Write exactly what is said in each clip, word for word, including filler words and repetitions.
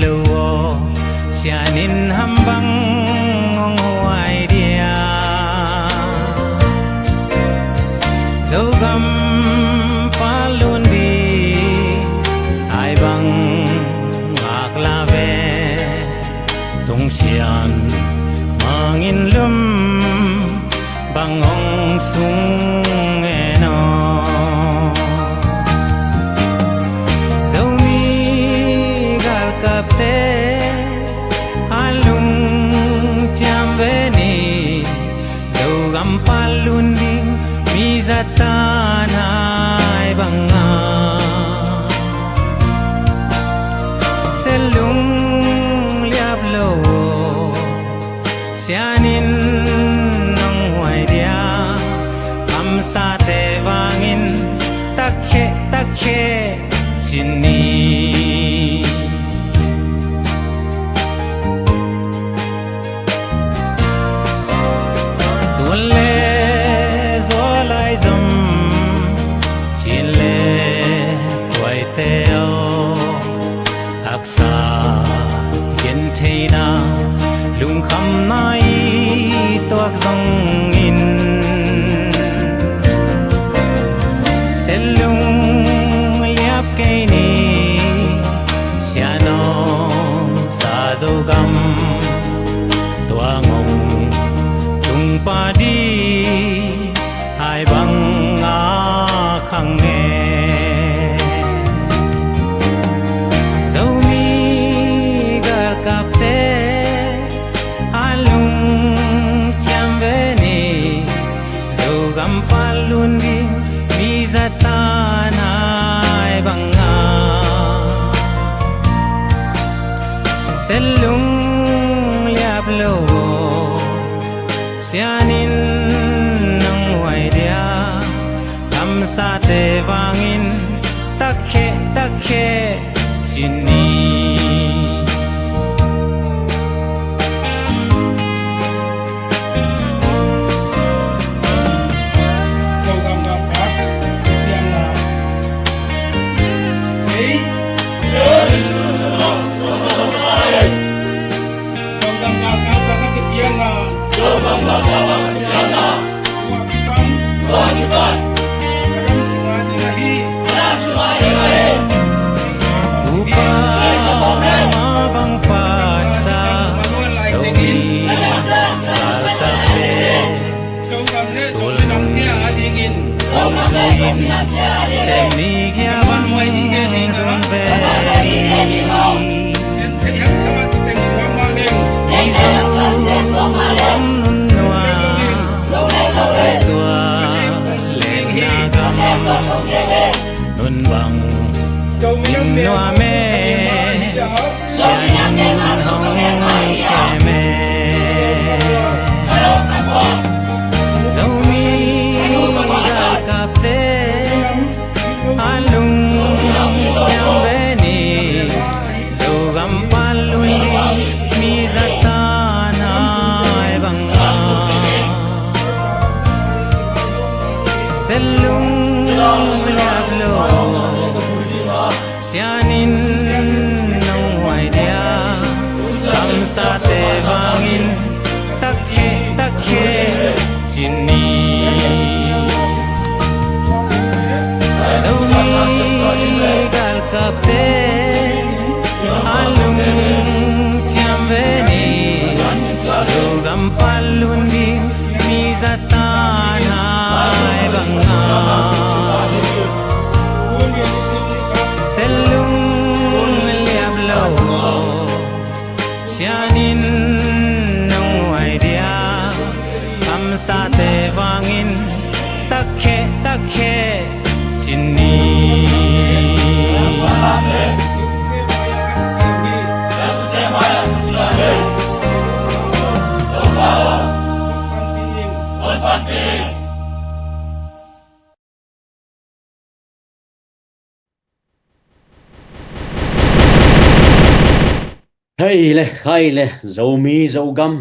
lo aw, sianin ham bang hong huai dia? Zogam palun di ai bang ngak la ve. Tungsian mangin lum bang hong sung e no. Zomi galkapte a lungciam ve ni. Zogam palun ding mi zatan ai banga. Selung liap lo sianin nong huai dia. Kamsate vangin takhe takhe cin ni. Tuan le zualai zom cin le tuaite aw. Haksa gentheina lungkhamna i tuak zongin. Selung liap kei ni sianom sa Zogam. Tua ngong tung padi ai bang a khang e. Zomi galkapte a lungciam ve ni. Zogam palun ding mi zatan ai banga. Selung liap lo sianin nong huai dia. Kamsate vangin takhe takhe cin ni. Upa ma bang patsa Zomi galkapte sulung ong zuin sem ni kia bang zong ve. Mizo gam nunnuam tua lenna gam nun bang nunnuam e. Sianin hong kem e. Zomi galkapte a lungciam ve ni. Zogam palun ding mi zatan ai banga. Selung liap lo sianin nong huai dia. Kamsate vangin takhe takhe cin ni. Zomi galkapte a lungciam ve ni. Zogam palun ding mi zatan ai banga. Selung liap lo sianin nong huai dia. Kamsate vangin takhe takhe cin ni. Hei le khai le, Zomi Zogam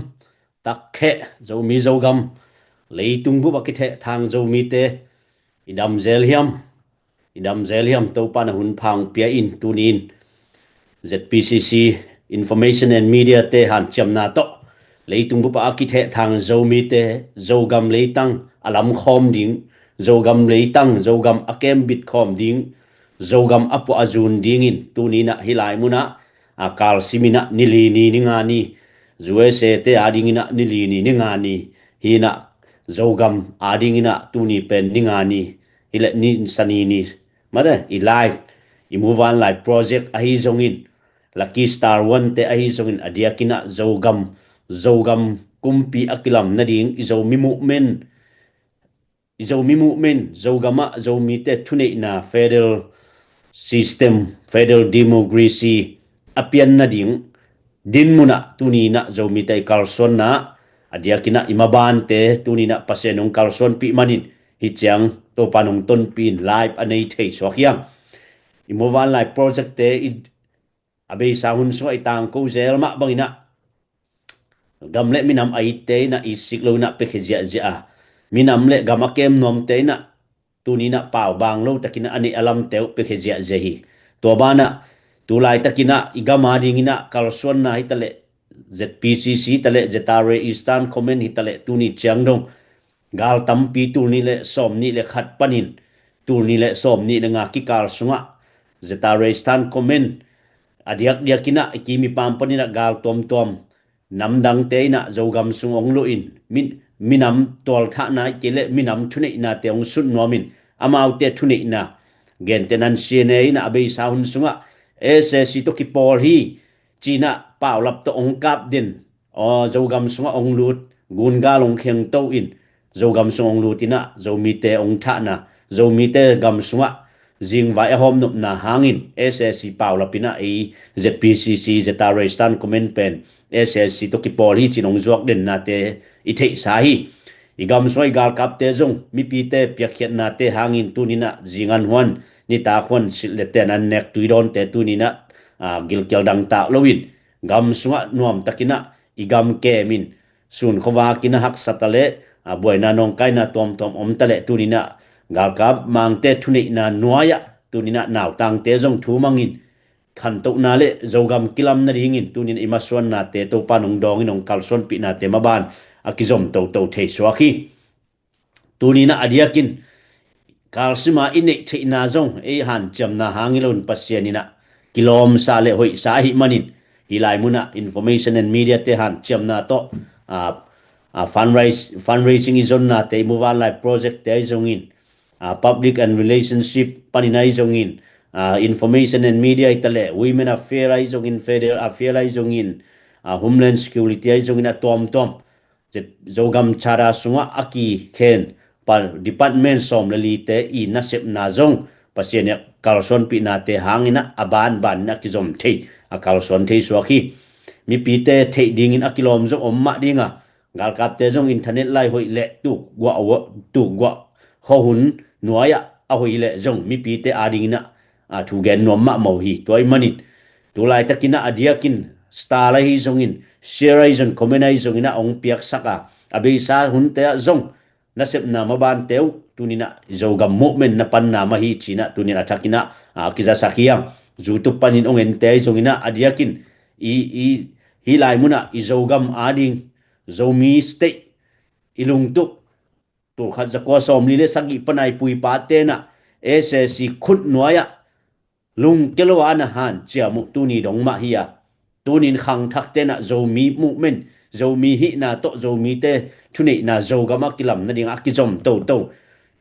takkhe, Zomi Zogam leitung bup a kitheh thang Zomite i dam zel hiam? I dam zel hiam? Topa na hun pha hong pia in. Tuni in Z P C C Information and Media te hanciamna tawh leitung bup ah a kithehthang Zomite Zogam leitang a lamkhawm ding, Zogam leitang Zogam a kembit khawm ding, Zogam a puah a zun dingin tuni in ah hih lai mun ah a kalsim in ah ni li ni, ni nga ni, U S A te ading in ah ni li ni, ni nga ni, hi in ah Zogam ading in ah tuni pen ni nga ni, hi leh ni sani ni, mate, i live, i Muvanlai project ahi zongin, Lucky Star One te ahi zongin, a diakin ah Zogam, Zogam kumpi a kilam nading, i Zomi movement, i Zomi movement, Zogam ah Zomite thuneihna, federal system, federal democracy a pian nading dinmun ah tuni in ah Zomite i kalsuanna, a diakin ah i mabante tuni in ah Pasian hong kalsuanpih manin, hih ciang Topa hong tonpih in live a nei thei suak hi hang. I Muvanlai project te i a beisa hun sungah i tangko zel mah bangin ah gam le minam a itte in ah itsik lo in ah piakhia ziahziah a, minam le gam a kem nuamte in ah tuni in ah pau bang lo takin ah a neih a lamte uh piakhia ziahziah hi. Tua banah tu laitakin ah i gam ading in ah kalsuanna hi taleh, Z P C C hi taleh, Z R A Eastern Command hi taleh, tuni ciang dong gal tampi, tul nih le sawm nih le khat panin tul nih le sawm nih le nga kikal sungah Z R A Eastern Command a diakdiak in ah i kim i pam panin ah gal tuamtuam namdangte in ah Zogam sung hong luh in, min, minam tualthahna hi kei leh minam thuneihnate hong sut nuamin, amaute thuneihna, gentehna in C N A in ah a beisa hun sungah S A C tawh kipawl hi ci in ah paulap tawh hong kap den, aw, Zogam sungah hong lut, gungal hong khengto in, Zogam sung hong lut in ah Zomite hong thahna, Zomite gam sungah zingvai a hawmnopna hangin S A C paulap in ah ei Z P C C, Z R A Eastern Command pen S A C tawh kipawl hi ci in hong zuak dennate i theihsa hi. I gam sungah i galkapte zong mipite piakkhiatnate hangin tuni in ah zingan huan, nitak huan silh le ten an nek tui dawnte tuni in ah, ah, gilkial dangtak loin gam sungah nuamtakin ah i gam kemin sun khuavakin a haksa taleh, a buaina nawngkaina tuamtuam om taleh tuni in ah galkap mangte thuneihna nuai-ah tuni in ah nautangte zong thu mangin khantohna le Zogam kilam nadingin tuni in ah i masuannate Topa in hong dawngin hong kalsuanpihnate maban a kizom toto thei suak hi. Tuni in ah a diakin kalsima i neih theihna zong ei hanciamna hang hi loin Pasian in ah kilawmsa le hoihsa ahih manin, hih lai munah information and media te hanciamna tawh, ah, ah, fundraise, fundraising i zonnate, i Muvanlai project te ahi zongin, ah, public and relationship panin ahi zongin, ah, information and media hi taleh, women affair ahi zongin, federal affair ahi zongin, ah, homeland security ahi zongin, a tuamtuam Zogam Charter sungah a kikhen pa department sawm le lite i nasepna zong Pasian in a kalsuanpihnate hangin ah a banban in a kizom thei, a kalsuan thei suak hi. Mipite theih dingin a kilawm zong om mah ding a, galkapte zong internet lai hoih leh tukguah, tukguah khuahun nuai-ah a hoih leh zong mipite adingin ah, a, thugen nuam mahmah uh hi. Tua ahih manin tu laitakin ah a diakin star ahi zongin, share ahi zong, comment ahi zongin ah hong piaksak a, a beisa hunte ah zong nasepna mabante uh tuni in ah Zogam movement na panna mah hi ci-in ah tuni in a thakin ah, a, kizasak hi hang. YouTube panin hong ente ahi zongin ah a diakin i, i, hih lai munah i Zogam ading, Zomi State i lungtup, tulkhat zakua sawmli le sagih pana i puipate in ah S A C khut nuai-ah lungkia lo a na hanciam uh tuni dong mah hi a, tunin khangthakte in ah Zomi movement, Zomi hihna tawh Zomite thuneihna Zogam a kilam nading a kizom toto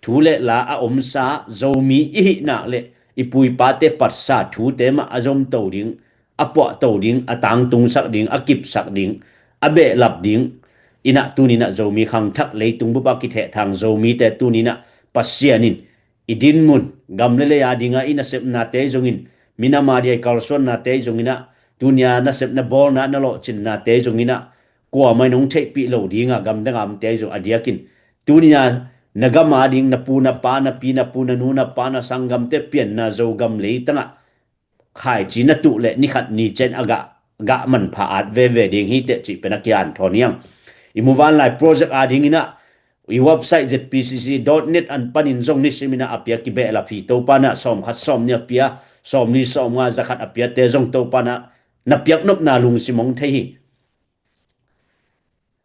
thu le la a omsa, Zomi i hihna le i puipate patsa thute mah a zomto ding, a puahto ding, a tangtungsak ding, a kipsak ding, a behlap ding in ah tuni in ah Zomi khangthak leitung bup a kithehthang Zomite tuni in ah Pasian in i dinmun, gam le lei ading a i nasepnate ahi zongin, minam adia i kalsuannate ahi zongin ah, tuni a nasepna bawlna na lawhcinnate ahi zongin ah, kuamah in hong theihpih lo ding a, gamdang a omte ahi zong a diakin, tuni a na gam ading na pu na pa, na pi na pu, na nu na pa, na sanggamte pianna Zogam leitang ah khaici na tuh leh ni khat ni ciang a gah, gah manpha at veve ding hi teh cih pen a kihanthawn hi hang. I Muvanlai project adingin ah i website Z P C C dot net an panin zong nisimin ah a pia kibehlap hi. Topa in ah sawm khat sawm nih a pia, sawm nih sawm nga za khat a piate zong Topa in ah na piak nopna lungsim hong thei hi.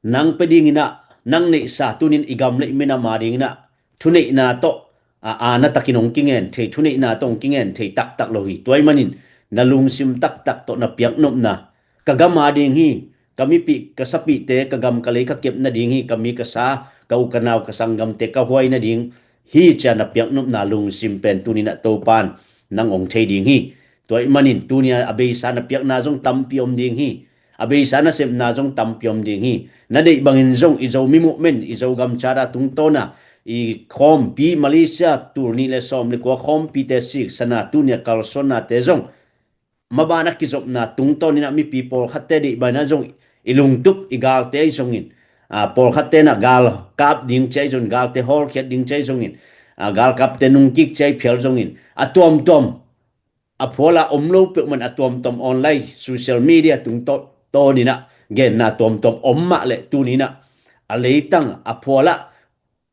Nang pia dingin ah, nang neihsa tunin i gam le i minam a dingin ah thuneihna tawh a, a na takin hong kingen thei, thuneihna tawh hong kingen thei taktak lo hi. Tua ahih manin na lungsim taktak tawh na piak nopna, ka gam a ding hi, ka mipih ka sapihte, ka gam ka lei ka kep nading hi, ka mi ka sa, ka u ka nau ka sanggamte ka huai nading hi ci-a na piak nopna lungsim pen tunin ah Topa in nang hong thei ding hi. Tua ahih manin tuni a beisa na piakna zong tampi om ding hi. A beisa na sepna zong tampi om ding hi. Na deih bangin zong i Zomi movement, i Zogam Charter tungtawna i khawmpi Malaysia tul nih le sawm le kua khawmpite siksana tuni a kalsuannate zong maban a kizopna tungtawnin ah mipi pawlkhatte deih bangin ah zong i lungtup i galte ahi zongin, a, pawlkhatte in ah galkap ding ci ahi zongin, galte hawlkhiat ding ci ahi zongin, a, galkapte nungkik ci ahi phial zongin, a tuamtuam a phual ah om lo peuhmah in a tuamtuam online social media tungtawnin ah genna tuamtuam om mah leh tunin ah a leitang a phual ah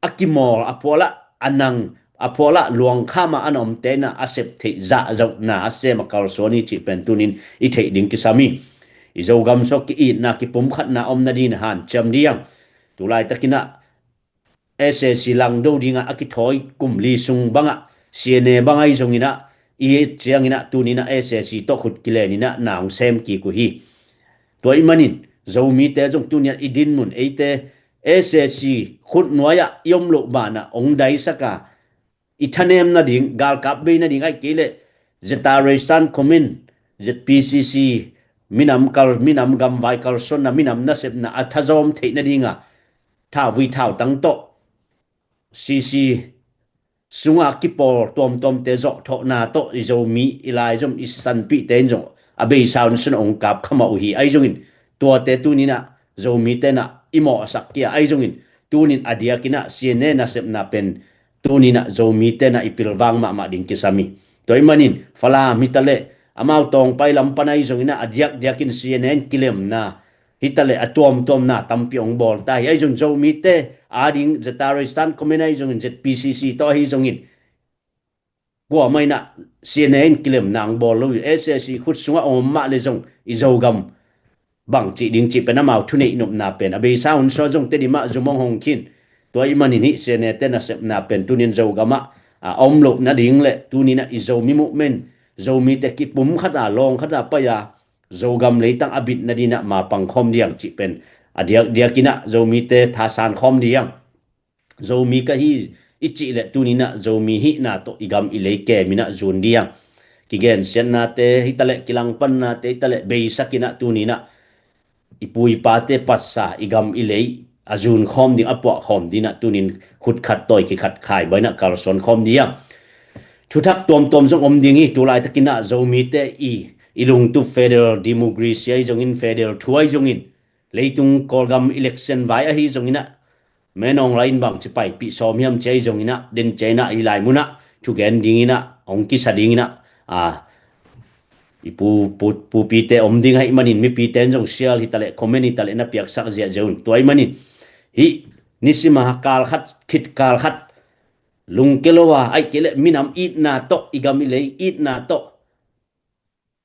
a kimawl, a phual ah a nang, a phual ah luangkham a a na omte in ah a sep theih zahzauhna a sem a kalsuan hi cih pen tunin i theih ding kisam hi. I Zogam sung ah ki-itna kipumkhatna om nadingin hanciam ding. Tulaitakin ah S A C langdo dingah a kithawi kum li sung bangah C N A bang ahi zongin ah i et ciangin ah tunin ah S A C tawh khut kilenin ah na hong sem kik uh hi. Tua ahih manin Zomite zong tuni a i dinmun eite S A C khutnuai ah i om loh banah hong daisak a, i thanem nading, galkap bei nading ahih kei leh Zeta Resistance Command, Z P C C, minam kal, minam gamvai kalsuanna, minam nasepna a thazawm theih nading a thauvui thautang tawh C C sungah kipawl tuamtuamte zawhthawhna tawh i Zomi i laizom i sanpihte in zong a beisa hun sung ah hong kap khamah uh hi. Ahi zongin tuate tunin ah Zomite in ah i mawhsak kei a, ahi zongin tunin a diakin ah C N A nasepna pen tunin ah Zomite in ah i pilvang mahmah ding kisam hi. Tua ahih manin Falam hi ta leh amau Tawngpai lam pan ahi zongin ah a diakdiakin C N A in kilemna hi ta leh a tuamtuamna tampi hong bawl ta hi. Ahi zong Zomite a ding Zeta Resistance Command ahi zongin Z P C C tawh ahi zongin kuamah in ah C N A in kilemna hong bawl lo hi. S A C khut sungah om mah leh zong i Zogam bang cih ding cih pen amau thuneih nopna pen a beisa hun sung ah zong Tedim ah zum hong hong khin. Tua ahih manin hih C N A te nasepna pen tunin Zogam ah a om loh nading le tunin ah i Zomi movement, Zomite kipumkhat a, lawngkhat a pai a Zogam leitang a bit nading ah mapang khawm ding cih pen a diakdiakin ah Zomite thasan khawm ding. Zomi ka hi i cih leh tunin ah Zomi hihna tawh i gam i lei kemin ah zun ding. Kigensiatnate hi ta leh, kilangpannate hi ta leh, beisakin ah tunin ah i pu i pate patsa i gam i lei a zun khawm ding, a puah khawm dingin ah tunin khut khat tawi kikhat khai bangin ah kalsuan khawm ding. Thuthak tuamtuam zong om ding hi. Tulaitakin ah Zomite i, i lungtup federal democracy ahi zongin, federal thu ahi zongin, leitung Kawlgam election vai ahi zongin ah, Menawng lai in bangci paipih sawm hiam ci ahi zongin ah, den ci-in ah, hih lai munah thugen dingin ah hong kisa dingin ah, a, i pu, pu, pupite om ding ahih manin mipite in zong share hi ta leh, comment hi ta leh na piaksak ziahziah un. Tua ahih manin hih nisim a kal khat, khit kal khat lungkia lo a, ahih kei leh minam itna tawh, i gam i lei itna tawh,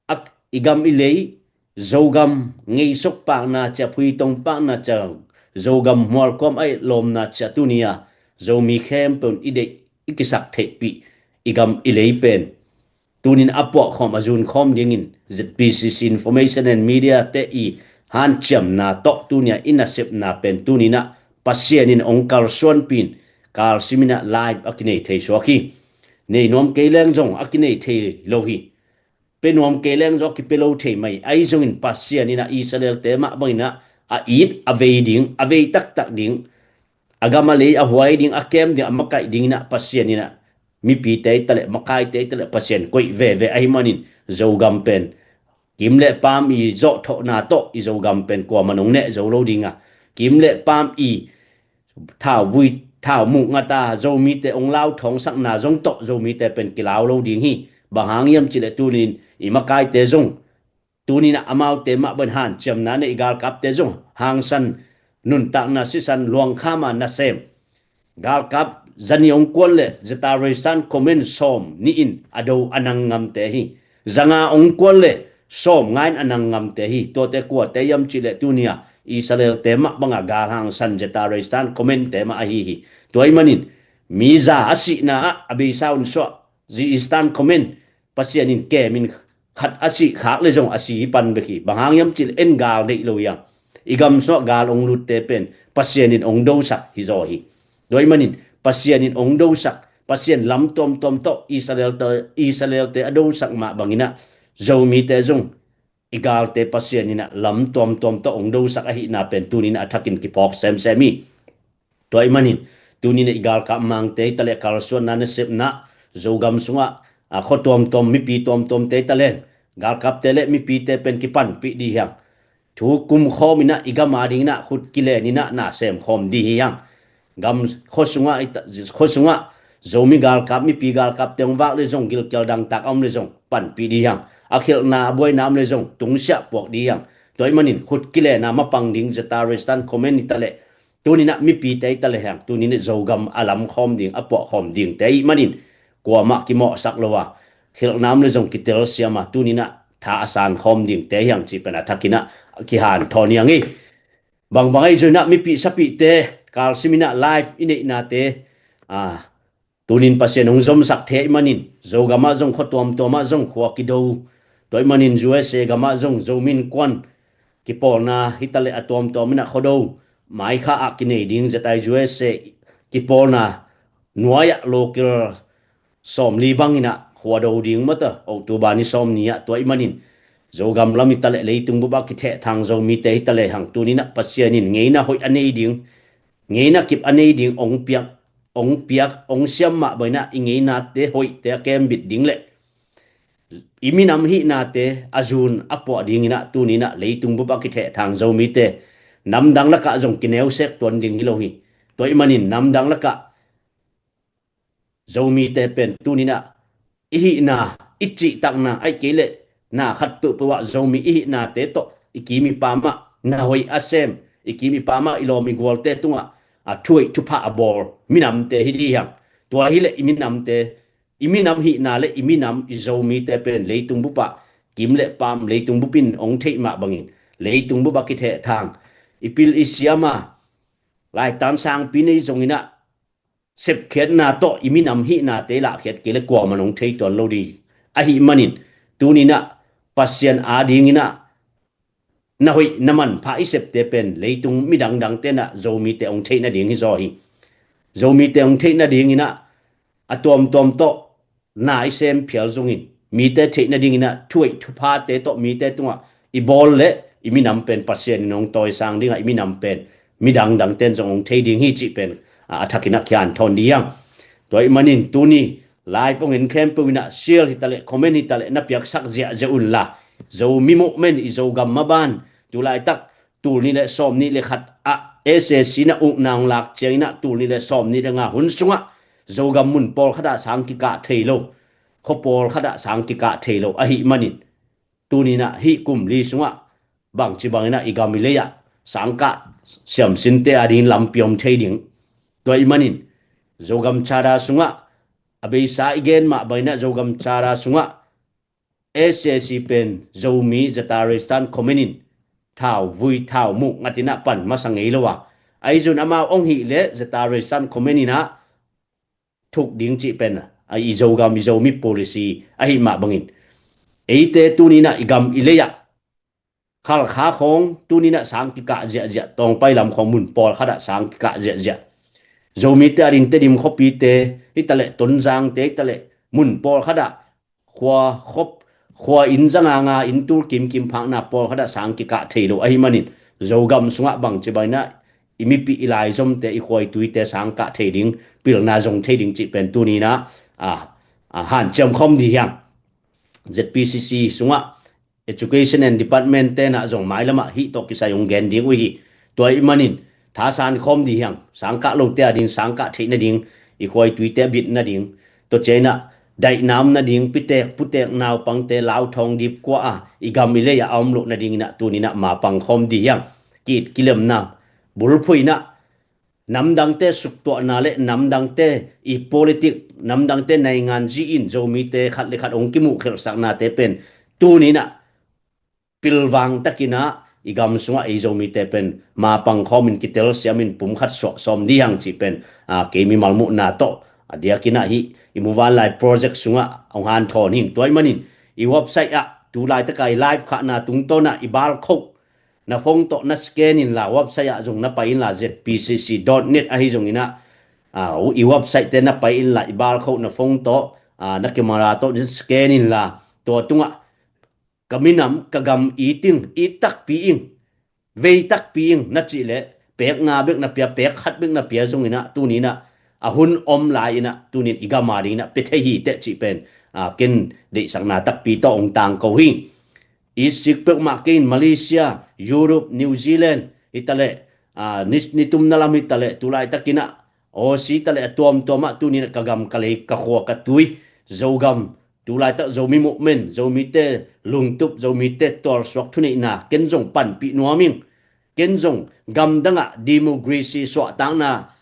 a, i gam i lei, Zogam ngeisok pakna ci a, phuitong pakna ci a, Zogam mualkuam a etlawmna ci a, tuni a Zomi khempeuh in i deih i kisak theihpih i gam i lei pen tunin a puahkhawm a zunkhawm dingin Z P C C Information and Media te i hanciamna tawh tuni a i nasepna pen tunin ah Pasian in hong kalsuanpih in, kalsimin ah live a kinei thei suak hi. Nei nuam kei leng zong a kinei thei lo hi. Pia nuam kei leng zong a kipia lo thei mai. Ahi zongin Pasian in ah Israel-te mah bangin ah a it a vei ding, a vei taktak ding, a gam a lei a huai ding, a kem ding, a makaih dingin ah Pasian in ah mipite hi ta leh, makaite hi ta leh Pasian koih veve ahih manin Zogam pen kim le paam i zawhthawhna tawh i Zogam pen kuamah in hong neh zo lo ding a, kim le paam i thauvui, thaumuk ngat a Zomite hong lauthawngsakna zong tawh Zomite pen kilau lo ding hi. Bang hang hiam cih leh tunin i makaite zong, tunin ah amaute mah bangin hanciamna nei, i galkapte zong hangsan, nuntakna sisan, luangkham a nasem, galkap zani ong kuan le zeta restan comment sawm nih in a do a nang ngamte hi. Zanga ong kuan le sawm nga in a nang ngamte hi. Tuate kuate hiam cih le tuni a Israel te mah banga galhang san zeta restan comment te mah ahi hi. Tua ahih manin mi za a sihna ah a beisa un suah zi instant comment Pasian in kem in khat a sih khak le zong a si hi pan bek hi. Bang hang hiam cih le en gal deih lo hiang. I gam sungah gal ong lutte pen Pasian in ong dosak hi zaw hi. Tua ahih manin Pasian in ong dosak, Pasian lam tuamtuam tawh Israel te, Israel te a dosak mah bangin ah Zomite zong i galte Pasian in ah lam tuamtuam tawh ong dosak ahihna pen tuni in ah a thakin kiphawk semsem hi. Tua ahih manin tuni in ah i galkap mangte hi taleh kalsuanna nasepna Zogam sungah a khua tuamtuam mipi tuamtuamte hi taleng galkapte le mipite pen kipanpih dih hiang. Thu kum khawm in ah i gam a dingin ah khut kilen in ah na sem khawm dih hi hiang. Gam khua sungah, i ta-, khua sungah Zomi galkap, mipi galkapte ong vak le zong gilkial dangtak a om le zong panpih dih hiang. A khialhna a buaina om le zong tungsiah puak dih hiang. Tua ahih manin khut kilen a mapang ding zeta restan comment hi taleh tuni in ah mipite hi taleh hiang, tuni in ah Zogam a lam khawm ding, a puah khawm dingte ahih manin kuamah kimawhsak lo a khialhna om le zong kitelsiam a tuni in ah tha a san khawm dingte hiang cih pen a thakin ah kihanthawn hiang hi. Bangbang ahi zongin ah mipih sapihte kalsim in ah live i neihnate a tunin Pasian hong zomsak thei ahih manin Zogam ah zong khua tuamtuam ah zong khua kido. Tua ahih manin U S A gam ah zong Zomi Innkuan kipawlna hi taleh a tuamtuam in ah khua do, mai kha ah kinei ding zetai U S A kipawlna nuai ah local sawmli bangin ah khua do ding mata October ni sawmni ah. Tua ahih manin Zogam lam hi taleh leitung bup ah kithehthang Zomite hi taleh hang tuni in ah Pasian in ngeina hoih a nei ding, ngeina kip a nei ding ong piak, ong piak, ong siam mah bangin ah i ngeinate hoihte a kembit ding le i minam hihnate a zun a puah dingin ah tuni in ah leitung bup ah kithehthang Zomite namdang lakah zong kineusek tuan ding hi lo hi. Tua ahih manin namdang lakah Zomite pen tuni in ah i hihna, i cihtakna, ahih kei leh na khat peuhpeuh ah Zomi i hihnate tawh i kim i pam ah na hoih a sem, i kim i pam ah i lawm i gualte tungah a thuhoih thuphah a bawl minamte hi dih hiang. Tua hi leh i minamte, i minam hihna le i minam i Zomite pen leitung bup ah kim le pam, leitung bup in ong theih mah bangin leitung bup ah kithehthang, i pil i siam a laitan sangpi nei zongin ah sepkhiatna tawh i minam hihnate lahkhiat kei le kuaman ong thei tuan lo dih. Ahih manin tuni in ah Pasian a dingin ah na hoih na manpha i septe pen leitung midangdangte in ah Zomite ong theih nading hi zaw hi. Zomite ong theih nadingin ah a tuamtuam tawh na i sem phial zongin mite theih nadingin ah thuhoih thuphate tawh mite tungah i bawl le i minam pen Pasian in ong tawisang ding a, i minam pen midangdangte in zong ong thei ding hi cih pen a, a thakin ah kihanthawn dih hiang. Tua ahih manin tuni live ong en khempeuh in ah share hi taleh comment hi taleh na piaksak ziahziah un la, Zomi movement i Zogam maban tulaitak tul nih le sawm nih le khat ah S A C in ah ukna ong lak ciangin ah tul nih le sawm nih le nga hun sungah Zogam mun pawlkhat ah sang kikah thei lo, khua pawlkhat ah sang kikah thei lo ahih manin tuni in ah hih kum li sungah bangci bangin ah i gam i lei ah sang kah siamsinte a dingin lampi om thei ding. Tua ahih manin Zogam Charter sungah a beisa i gen mah bangin ah Zogam Charter sungah S A C pen Zomi zeta restan comment in thau vui thau muh ngatin ah pan masa ngei lo a, ahi zongin amau ong hih leh zeta restan comment in ah thuk ding cih pen a i Zogam i Zomi policy ahih mah bangin eite tuni in ah i gam i lei ah Khalkha khawng tuni in ah sang kikah ziahziah, Tawngpai lam khawng mun pawlkhat ah sang kikah ziahziah. Zomite a ding Tedim khuapite hi taleh Tonzangte hi taleh mun pawlkhat ah khua khop, khua inn zanga nga inn tul kimkim phakna pawlkhat ah sang kikah thei lo ahih manin Zogam sungah bangci bangin ah i mipi i laizomte i khua i tuite sang kah thei ding, pilna zong thei ding cih pen tuni in ah a, a hanciam khawm dih hiang. Z P C C sungah Education and Department te in ah zong mailam ah hih tawh kisai ong gen ding uh hi. Tua ahih manin thasan khawm dih hiang, sang kah lote a ding sang kah theih nading, i khua i tuite a bit nading, tua ciang in ah daihna om nading, pitek putek naupangte lauthawng dipkua a i gam i lei ah a om loh nadingin ah tuni in ah mapang khawm dih hiang. Ki-it kilemna bulphuh in ah namdangte suktuahna le namdangte i politik, namdangte naingan zi in Zomite khat le khat hong kimuh khelhsaknate pen tuni inah pilvang takinah i gam sungah ei Zomite pen mapang khawmin kitelsiamin pumkhat suah sawm dihang cih pen, a, kei mimal muhna tawh a diakinah hih i muvanlai project sungah hong hanthawn hing. Tua ahih manin i website ah tulaitaka i live khahna tungtawnah i barcode na phone tawh na scan inla, website ah zong na pai inla, Z P C C dot net ahi zonginah, a, i website te na pai inla, i barcode na phone tawh, a, na camera tawh na scan inla, tua tungah ka minam, ka gam it ing, it takpi ing, vei takpi ing na cih leh, pek nga bek na pia, pek khat bek na pia zonginah, tuninah a hun om lai inah, tunin i gam a dinginah pia thei hi teh cih pen, a, ken deihsakna takpi tawh hong tangko hi. I sik peuhmah kei in Malaysia, Europe, New Zealand hitaleh, a, ni, nitumna lam hitaleh, tulaitakinah Aussie taleh a tuamtuamah tuninah ka gam ka lei ka khua ka tui, Zogam, tulaitak Zomi movement, Zomite lungtup, Zomite tualsuak thuneihna ken zong panpih nuam ing. Ken zong gamdangah democracy suahtakna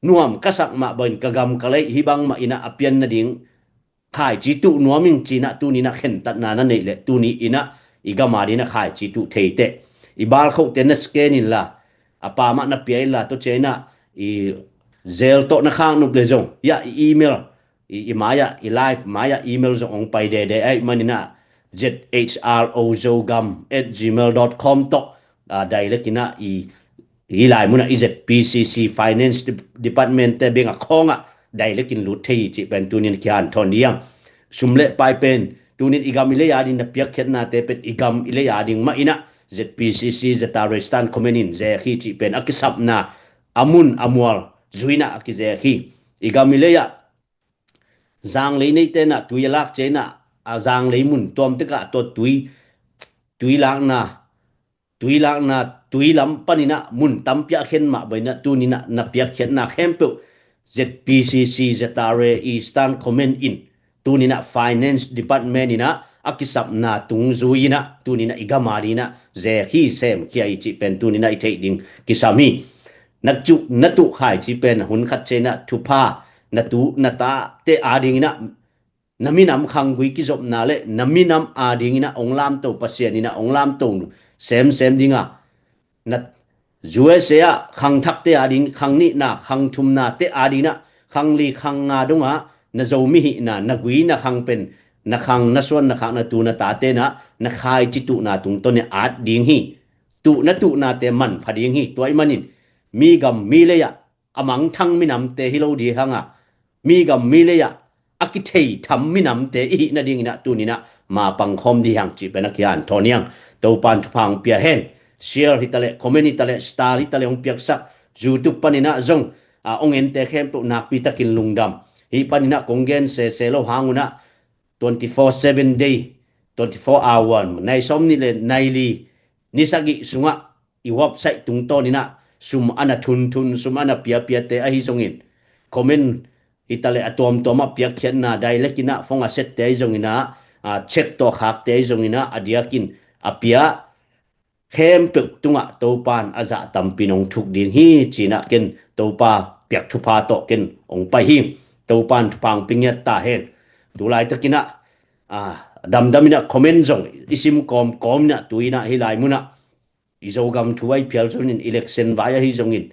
nuam ka sak mah bangin ka gam ka lei hih bangmah inah a pian nading khaici tuh nuam ing cinah tuninah khentatna na neih leh tuni inah i gam a dinah khaici tuh thei teh. I barcode te na scan inla, a pa mah na pia inla, tua cianginah i Zelle tawh na khak nop le zong, ya, i email, i, i mai-ah, i live mai-ah email zong hong pai dede ahih maninah, Z H R O Zogam at gmail dot com tawh, a, direct inah i, i lai munah i Z P C C Finance Dep-, Department te beng a khawngah direct in lut thei hi cih pen tunin kihanthawn dihang. Sum le pai pen tunin i gam i lei a ding na piakkhiatnate pen i gam i lei a ding mah inah Z P C C, Z R A Stand Command in zek hi cih pen a kisapna a mun a mual zuinah a kizek hi. I gam i lei ah zanglei neite inah tui a lak cianginah, a zanglei mun tuamtekah tua tui, tui lakna, tui lakna, tui lam paninah mun tampi a khen mah bangin ah tuninah na piakkhiatna khempeuh Z P C C, Z R A Stand Command in tuninah Finance Department inah a kisapna tung zui inah tuninah i gam a dinginah zek hi, semkhia hi cih pen tuninah i theih ding kisam hi. Na tuh, na tuh khaici pen hun khat cianginah thupha, na tu na tate a dinginah na minam khanggui kizopna le na minam a dinginah hong lamto, Pasian inah hong lamto semsem dinga, na U S A ah khangthakte a ding, khang nihna, khang thumnate a dinginah khang li khang nga dongah na Zomi hihna, na gui na khang pen, na khang, na suan, na khak, na tu na tate inah na khaici tuhna tungtawn in at ding hi. Tuh na tuhnate manpha ding hi. Tua ahih manin mi gam mi lei-ah a mangthang minamte hi lo dihanga, mi gam mi lei-ah a kitheitham minamte i hih nadinginah tuninah mapang khawm dihang cih pen a kihanthawn hi hang. Topan thupha hong pia hen. Share hitaleh, comment hitaleh, star hitaleh hong piaksak, YouTube paninah zong, a, hong ente khempeuh nakpitakin lungdam. Hih paninah kong gen sese lo hangunah twenty four seven day, twenty four hour, nai sawm nih le nai li, ni sagih sungah i website tungtawninah sum a na thunthun, sum a na piapiate ahi zongin, comment hitaleh a tuamtuamah piakkhiatna, direct inah phone a sette ahi zonginah, a, check tawh khakte ahi zonginah a diakin a pia khempeuh tungah Topan a zah tampi in hong thuk ding hi cinah ken Topa piak thupha tawh ken hong pai hi. Topan thupha hong pia ngiat ta hen. Tulaitakinah, a, damdaminah comment zong i sim kawmkawm inah tuinah hih lai munah i Zogam thu a i phial zonin election vai ahi zongin,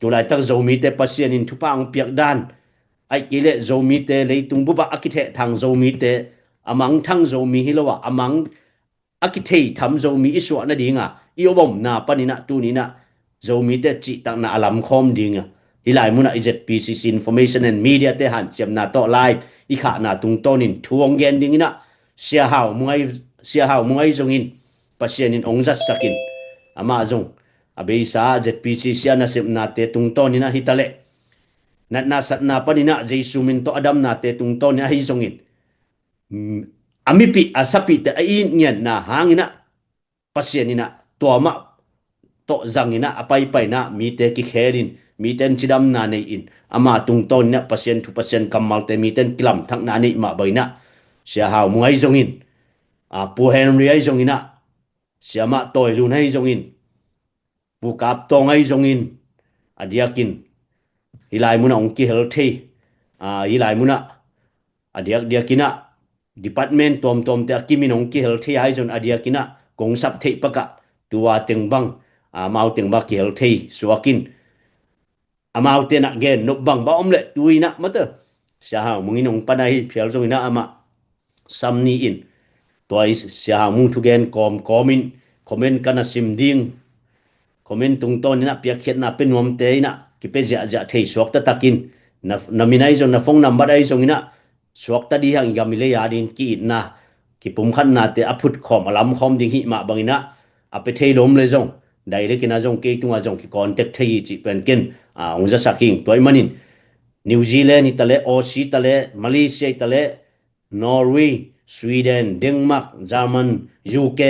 tulaitak Zomite Pasian in thupha hong piak dan, ahih kei leh Zomite leitung bupah a kithehthang Zomite, a mangthang Zomi hi lo ah a mang a kitheitham Zomi i suah nadinga i omna paninah tuninah Zomite cihtakna a lamkhawm dinga, hih lai munah i Z P C C Information and Media te hanciamna tawh live i khahna tungtawnin thu hong gen dinginah Sia Hau Muang ahi, Sia Hau Muang ahi zongin Pasian in hong zatsakin, amah zong a beisa Z P C C a nasepnate tungtawninah hitaleh natna satna paninah Jesu min tawh a damnate tungtawninah ahi zongin, mm, a mipih a sapihte a it ngiatna hanginah Pasian inah tua mah tawh zanginah a paipainah mite kikhelin, mite in cidamna nei-in, ama tungtawninah Pasian thu Pasian kammalte mite in kilamthakna neih mah banginah Sia Hau Muang ahi zongin, a, Pu Henry ahi zonginah, Siamah Tawi Lun ahi zongin, Pu Kap Tawng ahi zongin, a diakin hih lai munah hong kihel thei, a, hih lai munah a diakdiakinah department tuamtuamte a kimin hong kihel thei ahi zong a diakinah kong sap theih pakah tua teng bang, a, amau teng bang kihel thei suakin amaute na gen nop bang ba om leh tuinah mata Sia Hau Mung in hong pan ahi phial zonginah amah sam ni in tua i Sia Hau Mung thugen kawmkawmin comment ka na sim ding. Comment tungtawninah piakkhiatna pe nuamte inah kipia ziahziah thei suakta takin na, na min ahi zong na phone number ahi zonginah suakta dih hang i gam i lei a dingin ki-itna kipumkhatnate a phutkhawm a lamkhawm ding hih mah banginah a pe thei lom le zong direct inah zong kei tungah zong kicontact thei hi cih pen ken, a, hong zasak hing. Tua ih manin New Zealand hi taleh, Aussie taleh, Malaysia hi taleh, Norway, Sweden, Denmark, German, U K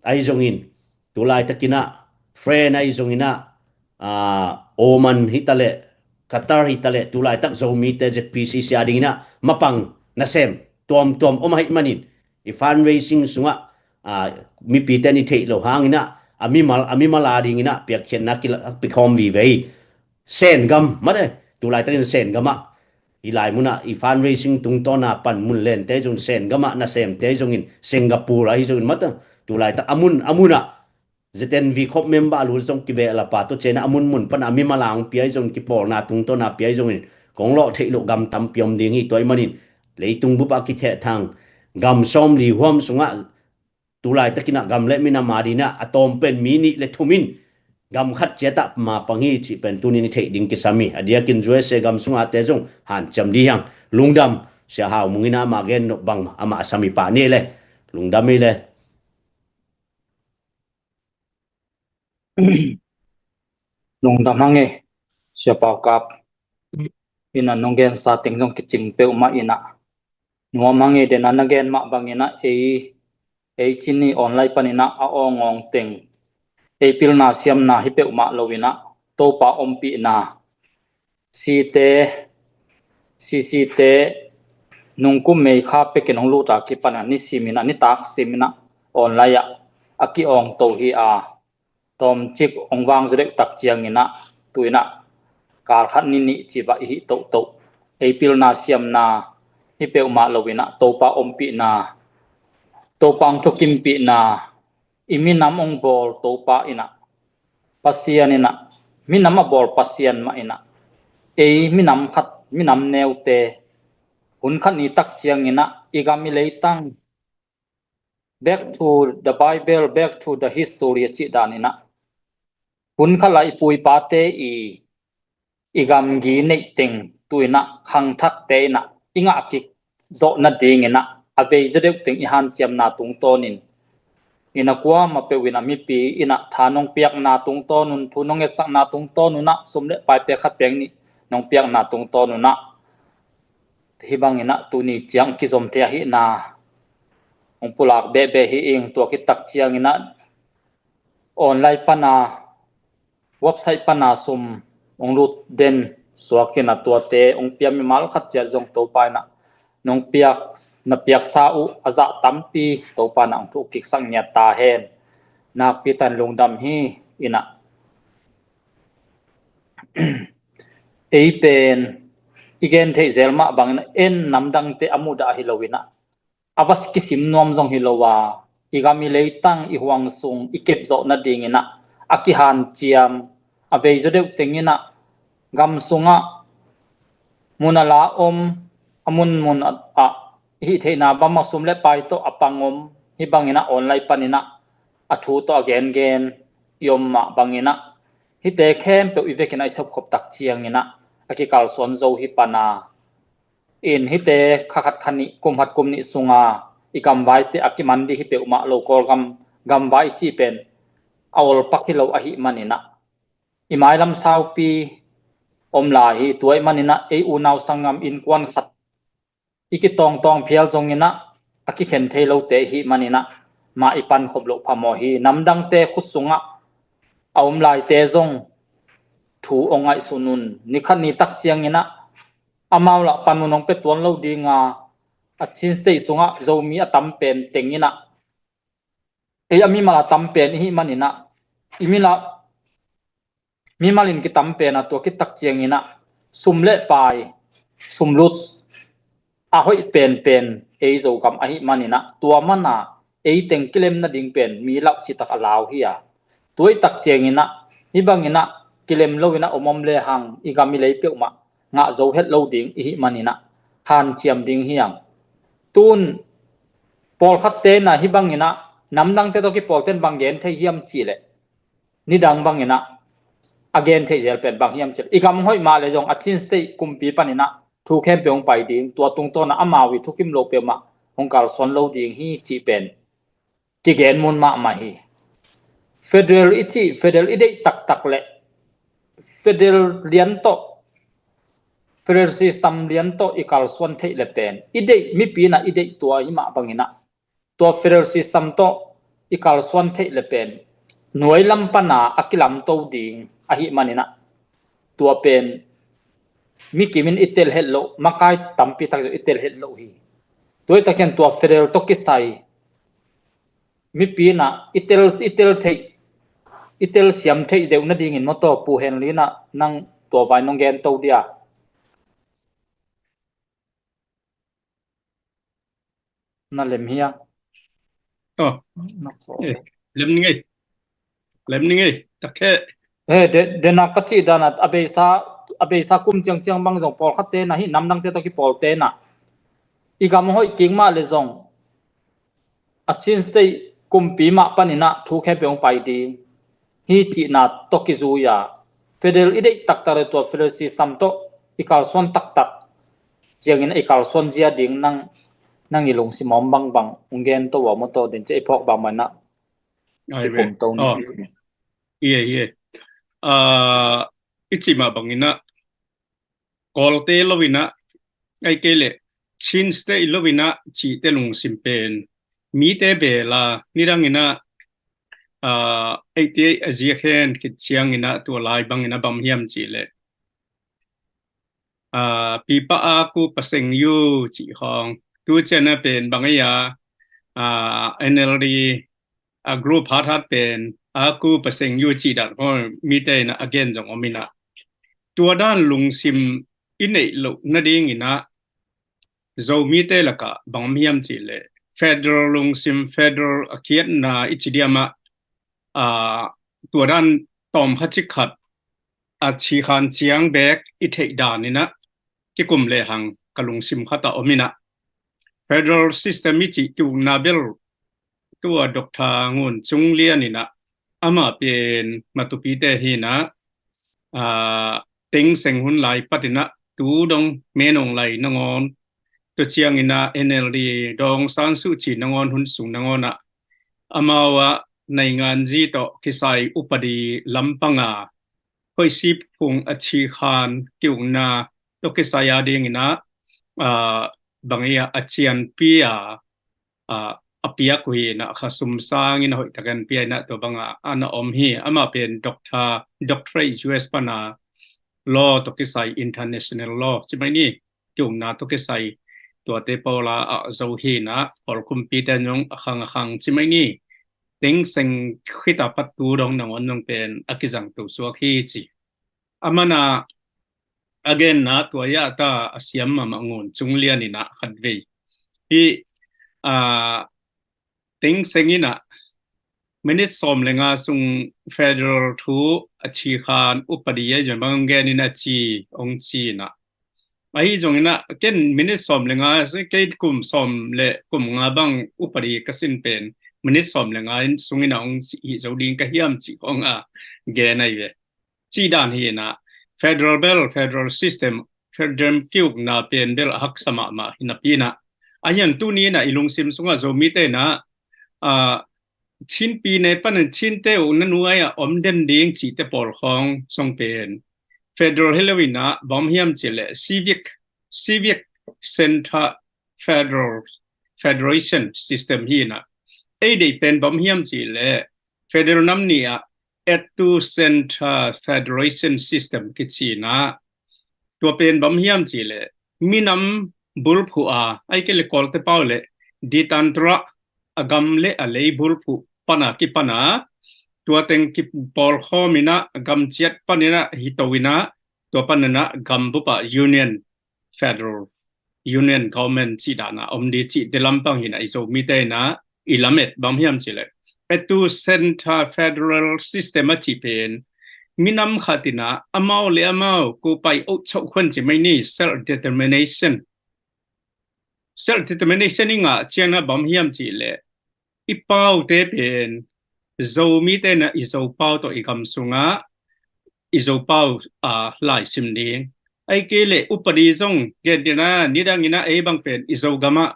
ahi zongin tulaitakinah France ahi zonginah, a, Oman hi taleh, Qatar hi taleh, tulaitak Zomite Z P C C a dinginah mapang nasem tuamtuam om ahih manin i fundraising sungah, a, mipite ni theih lo hanginah a mimal, a mimal a dinginah piakkhiatna kilak pikhawm vive hi. Sengam mate tulaitakin Sengam ah i lai munah i fundraising tungtawna pan mun lente zong Sengam ah nasemte zongin Singapore ahi zongin mata tulaitak a mun a munah Z N V khop member a lut zong kibehlapa tua cianah a munmun pana a mimal a hong pia ahi zongin kipawlna tungtawna pia ahi zongin kong lawh theih loh gam tampi om ding hi. Tua ih manin leitung bup a kithehthang gam sawmli huam sungah tulaitakinah gam le minam a dinah a tawm pen mi nih le thum in gam khat ciatah mapang hi cih pen tunin i theih ding kisam hi. A diakin U S A gam sungate zong hanciam dih hang. Lungdam. Sia Hau Mung inah amah gen nop bang amah a sam i pah ni le lungdam hi le. Lungdam hang e, Sia Pau Kap. Inah nong gensa teng zong kicing peuhmah inah nuam hang e, dena na gen mah banginah ei, ei cini online paninah a awngawng teng ei pilna siamna hi peuhmah loinah Topa ompihna site, sisite nungkum meikha pekin hong luta kipanah nisiminah nitak siminah online ah a ki-awngto hi a, tawmcik hong vangzaw deuh tak cianginah tuinah kalkhat ni nih cibah i hih tohtoh ei pilna siamna hi peuhmah loinah Topa ompihna, Topa hong thukimpihna, i minam hong bawl Topa inah Pasian inah minam a bawl Pasian mah inah ei minam khat minam neute hun khat ni tak cianginah i gam i leitang back to the Bible, back to the history a cih daninah hun khat la i puipate i i gamgi neih teng tuinah khangthakte inah i ngah kik zawh nadinginah a veizaw deuh teng i hanciamna tungtawnin inah kuamah peuhinah mipi inah tha nong piakna tungtawnun thu nong etsakna tungtawnunah sum le pai pek khat pek nih nong piakna tungtawnunah hih banginah tuni ciang kizom thei ahihna hong pulak behbeh hi ing. Tua khit tak cianginah online pana website pana sum hong lut den suakinah tuate hong pia mimal khat ciat zong Topa inah nong piak na piaksa uh a zah tampi Topa inah hong thuh kiksak ngiat ta hen. Nakpi tan lungdam hi. Inah ei pen i gen theih zel mah banginah en namdangte a mudah hi loinah a va kisim nuam zong hi lo a, i gam i leitang i huang sung i kep zawh nadinginah a kihanciam a veizaw deuh tenginah gam sungah mun a la om a munmun ah i hih theihna bangmah sum le pai tawh a pang om hih banginah online paninah a thu tawh a gengen i om mah banginah hihte khempeuh i vekinah i sopkhop tak cianginah a kikalsuan zo hi pana in hihte kha khat kha nih kum khat kum nih sunga i gamvaite a kiman dih hi peuhmah lo. Kawlgam gamvai i cih pen a olpak hi lo ahih maninah i mailam saupi om lai hi. Tua ih maninah ei unau sanggam innkuan khat i kitawngtawng phial zonginah a kikhen thei lote ihih maninah mah i pankhop loh phamawh hi. Namdangte khut sungah a om laite zong thu hong ngaihsun un. Nikhat ni tak cianginah amau lah panmun hong pia tuan lo dinga a Chin State sungah Zomi a tam pen tenginah ei a mimal a tam pen ihih maninah i milah mimal in kitam pen a tua khit tak cianginah sum le pai, sumlut a hoih penpen ei Zogam ahih manin ah, tua mana ei teng kilem nading pen mi lauh citak a lau hi a, tua i tak ciangin ah, hih bangin ah kilem loin ah om om le hang i gam i lei peuhmah ngah zo het lo ding i hih manin ah hanciam ding hi hang. Tun pawlkhatte na hih bangin ah namdangte tawh kipawlten bang gen thei hiam cih leh, nidang bangin ah a gen theih zel pen bang hiam cih leh, i gam hoih mah leh zong a Chin State kumpi panin ah thu khempeuh hong pai ding, tua tungtawn ah amau i thukim loh peuhmah hong kalsuan lo ding hi cih pen kigen mun mahmah hi. Federal i cih, federal i deih taktak leh federal lian tawh, federal system lian tawh i kalsuan theih le pen i deih, mipi in ah i deih tua hi mah bangin ah, tua federal system tawh i kalsuan theih le pen nuai lam pana a kilamto ding ahih manin ah, tua pen mi kimin i tel het loh, makai tampi tak zong i tel het loh hi. Tua i takin tua federal tawh kisai mipi in ah i tel, i tel theih, i tel siam theih deuh nadingin maw, tua Pu Henry in ah nang tua vai nong gen to dia? Na lem hia? Oh. Na ko. Eh, lem ni ngei. Lem ni ngei. Tak he. He, de, de na ka cih dan a, a beisa, a beisa kum ciangciang bang zong pawlkhatte na hih namdangte tawh kipawlte na i gam hoih kik mah le zong a Chin State kumpi mah panin ah thu khempeuh hong pai ding hi cihna tawh kizui a, federal i deih taktak le tua federal system tawh i kalsuan taktak ciangin i kalsuan zia ding nang, nang i lungsim om bangbang hong gen to a maw, tawh din cia i phawk bangbang in ah i kum to ni. Ie, ie. I cih mah bangin ah Kawlte lo in ah, ahih kei leh Chin State lo in ah cihte lungsim pen mite bel a, nidang in ah, ah, eite a ziak hen khit ciangin ah tua lai bangin ah bang hiam cih leh, ah, pipa a ku paseng yu cih khawng, tu ciang ah pen bang ei a, ah, N L D a group hathat pen a ku paseng yu cih dan khawng mite in ah a gen zong om in ah, tua dan lungsim i neih loh nadingin ah Zomite lakah bang om hiam cih leh federal lungsim, federal a khiatna i ci diam ah, ah, tua dan tawm khat cik khat a cikhan ciang bek i theih dan in ah kikum lehang ka lungsim khat ah om in ah, federal system i cih kiukna bel tua Doctor Ngun Cung Lian in ah, amah pen Matupite hi in ah, ah, Thein Sein hun lai patin ah tu dong Min Aung Hlaing nangawn, tua ciangin ah N L D Daw Aung San Suu Kyi nangawn hun sung nangawn ah, amau ah nainganzi tawh kisai upadi lampang a, hoih siphung a cikhan kiukna tawh kisai a dingin ah, ah, bang ei a, a cianpi a, ah, a piak uh hi in ah, kha sum sangin a hoih takin pia in ah tua bang a, a na om hi. Amah pen doctor, doctorate U S pan a, law tawh kisai international law ci mai ni, kiukna tawh kisai tuate pawl a, a zo hi in ah, pawl kumpite zong a khang a khang ci mai ni. Thein Sein khit a pat tu dong nangawn zong pen a kizang to suak hi ci. Amah in ah a genna tua ah ta a siam mahmah Ngun Cung Lian in ah khatvei hih, ah, Thein Sein in ah minute sawm le nga sung federal thu a cikhan upadi a zon bang gen in a ci, hong ci in ah. Ahi zongin ah ken minute sawm le nga, kei kum sawm le kum nga bang upadi ka sin pen minute sawm le nga in sungin ah hong hih zo ding ka hiam cih khawng a gen ahi ve. Cih dan hi in ah, federal bel, federal system, federal kiukna pen bel a haksa mahmah hi napi in ah, a hian tuni in ah i lungsim sungah Zomite in ah, ah, Chinpi ne panin Chinte ukna nuai ah om den ding cihte pawl khawng song pen federal hi lo in ah bang hiam cih leh civic, civic center federal, federation system hi in ah, ei deih pen bang hiam cih leh federal nam nih ah ethno-centre federation system kici in ah, tua pen bang hiam cih leh minam bulphuh a, ahih kei leh Kawlte pau leh ditantara, a gam le a lei bulphuh pan a kipan a, tua teng kipawlkhawm in ah a gam ciat panin ah hi to in ah, tua pan inah gambup ah union, federal union government cih dan a om ding cih te lampang hi inah i Zomite inah i lamet bang hiam cih leh, ethnocentric federal system a cih pen minam khat inah amau le amau kupai uh choh khuan ci mai ni, self determination. Self determination i ngah ciangin a bang hiam cih leh, i paute pen Zomite inah i Zopau tawh i gam sungah i Zopau a laisim ding. Ahih kei leh upadi zong gen ding a, nidang inah ei bang pen i Zogam ah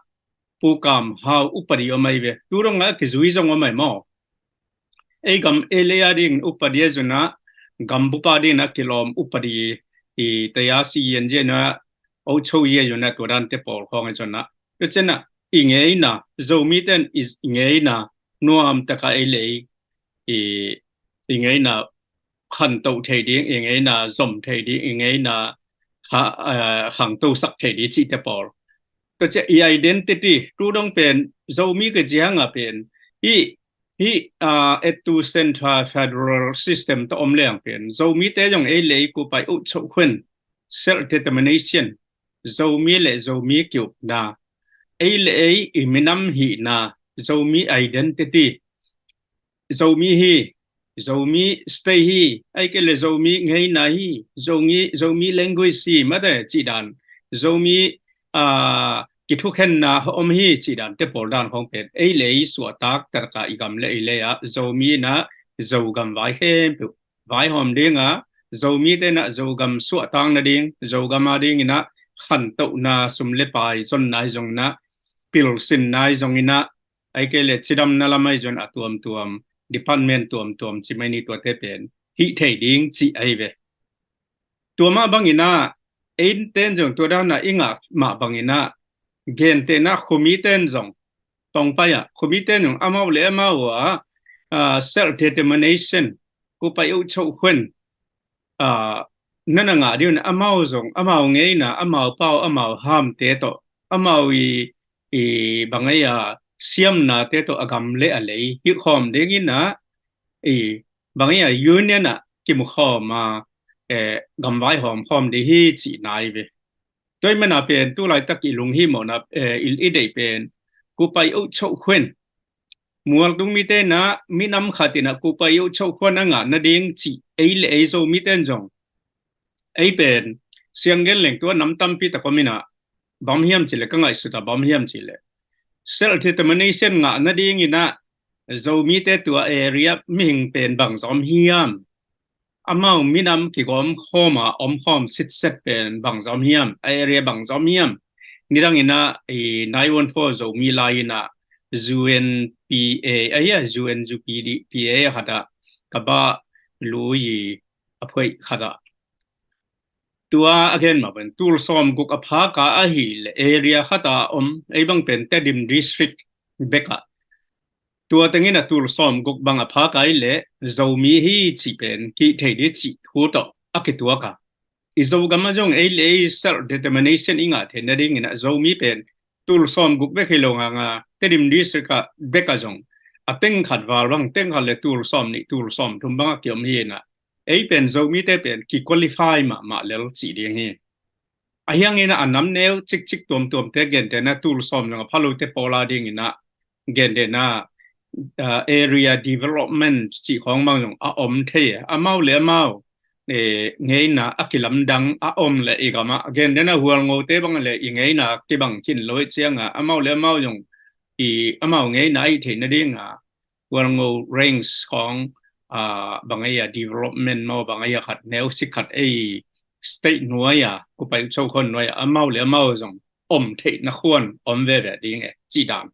Pu Kam Hau upadi om ahi ve. Tu dong a kizui zong om ahi maw. Ei gam ei lei a ding upadi a zun ah, gambup a ding a kilawm upadi i taya si yan zia na, o cho ye zun ah, tua dan te pawl khawng a zun ah. Tua ciang ah i ngeina, Zomite in i ngeina nuam taka ei lei, i, i ngeina khantoh thei ding, i ngeina zom thei ding, i ngeina kha-, eh, khangtosak thei ding cih te pawl. Tua ciang i identity, tu dong pen Zomi ka ci hang a pen, hih, hih, ah, ethnocentric federal system tawh om leng pen Zomite zong ei lei kupai uh choh khuan, self determination, Zomi le Zomi kiupna, ei le ei i minam hihna, Zomi identity, Zomi hi, Zomi state hi, ahih kei leh Zomi ngeina hi, Zomi, Zomi language hi, mate cih dan, Zomi, ah, kithukhenna om hi cih dan te pawl dan khawng pen ei le ei suahtak taka i gam le i lei ah Zomi inah Zogam vai khempeuh vaihawm ding a, Zomite inah Zogam suahtak nading, Zogam a ding inah khantohna, sum le pai zonna hi zong inah, pilsinna hi zong inah, ahih kei leh cidamna lam ahi zong a tuamtuam, department tuamtuam ci mai ni, tuate pen hih thei ding cih ahi ve. Tua mah bang inah, ei ten zong tua dan a i ngah mah bang inah, gentehna Khumite in zong tawngpai ah, Khumite in zong amau le amau ah, ah, self determination, kupai uh choh khuan, ah, na na ngah ding un, amau zong amau ngeina, amau pau, amau hamte tawh, amau i, i bang ei a siamnate tawh a gam le a lei hih khawm ding inah, i bang ei a union ah kimu khawm a, eh, gam vaihawm khawm ding hi cihna ahi ve. Tua ahih manin a pen tu laitak i lunghimawhna, eh, i, i deih pen kupai uh choh khuan, mualtung mite inah minam khat inah kupai uh choh khuan a ngah nading cih ei le ei Zomite in zong, ei pen siang gen leng tua nam tampi tak om inah, bang hiam cih leh ka ngaihsut a bang hiam cih leh, self determination ngah nading inah Zomite tua area mihing pen bang zom hiam, amau minam kigawm khawm a om khawm sitset pen bang zom hiam, a area bang zom hiam. Nidang inah i nine one four Zomi lai inah U N P A, ahi a, U N U P D, P A khat ah ka bah lui a phuaih khat ah, tua a gen mah pen tul sawm guk a phak a ahih leh area khat a om, ei bang pen Tedim District bek ah, tua teng inah tul sawm guk bang a phak a ahih leh Zomi hi cih pen kihtheih ding cih thu tawh a kituak a, i Zogam ah zong ei le ei self determination i ngah theih nading inah Zomi pen tul sawm guk bek hi lo hang a, Tedim District ah bek ah zong a teng khat val bang, teng khat le tul sawm nih, tul sawm thum bang a kiom hi inah, ei pen Zomite pen ki qualify mahmah lel cih ding hi. Ahi hang inah a nam neu cikcik tuamtuamte gentehna tul sawm zong a pha lote pawl a ding inah, gentehna, ah, area development cih khawng bang zong a om thei, amau le amau, eh, ngeina a kilamdang a om leh i gam ah, gentehna Hualngote bang le i ngeina kibang khin lo ahih ciang a, amau le amau zong i amau ngeina a hih theih nading a, Hualngo Range khawng, ah, bang ei a development maw, bang ei a khat neu sik khat ei state nuai a, kupai uh choh khuan nuai a, amau le amau zong om theihna khuan om veve ding e cih dan.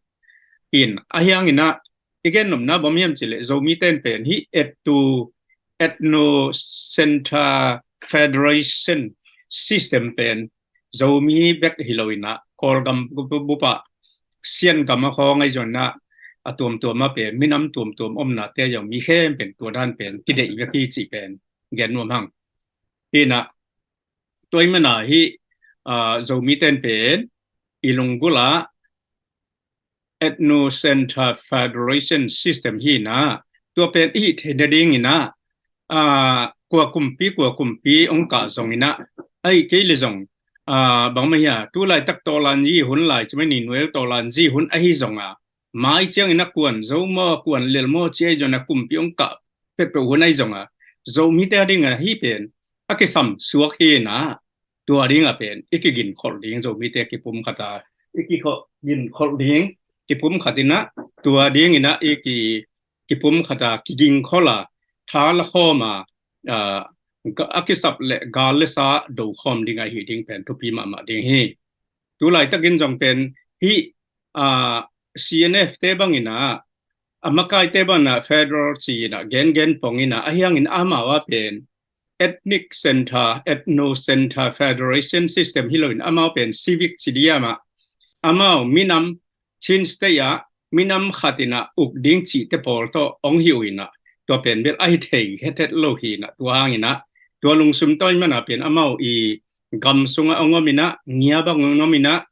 In ahi hang inah, i gen nopna bang hiam cih leh Zomite in pen hih ethno, ethnocentric federation system pen Zomi bek hi lo inah, Kawlgam bup ah, Siangam a khawng ahi zong inah, a tuamtuam ah pen minam tuamtuam omnate zong mi khempeuh tua dan pen kideih vek hi cih pen gen nuam hang. Hi inah, tua ahih manin a hih, ah, Zomite in pen i lunggulh ah ethnocentric federation system hi inah, tua pen i hih theih nading inah, ah, kua kumpi, kua kumpi ong kah zong inah, ahi kei le zong, ah, bangmah hia, tu laitak tawlanzi hun lai, cimai ni nuel tawlanzi hun ahi zong a, mai ciang inah kuan zo maw, kuan lel maw, ci ahi zong a kumpi ong kah peuhpeuh hun ahi zong a, Zomite a ding a hi pen, a kisam suak hi inah, tua ding a pen, i kiginkholh ding, Zomite kipum khat a, i kiginkholh ding, kipum khat inah, tua ding inah, i ki, kipum khat a, kigingkhol a, tha la khawm a, ah, a kisap le gal le sa do khawm ding ahi ding pen, thupi mahmah ding hi. Tu laitakin zong pen, hi, ah, C N F te bang inah, a makaite bang inah federal ci inah, gengen pong inah, ahi hangin amau a pen, ethnic center, ethno center federation system hi lo in amau pen civic ci diam ah, amau minam Chin State ah minam khat inah uk ding cihte pawl tawh ong hi uh inah, tua pen bel ahi thei hethet lo hi inah, tua hang inah, tua lungsim tawh i man a pen amau i gam sungah ong om inah, ngia bang ong om inah,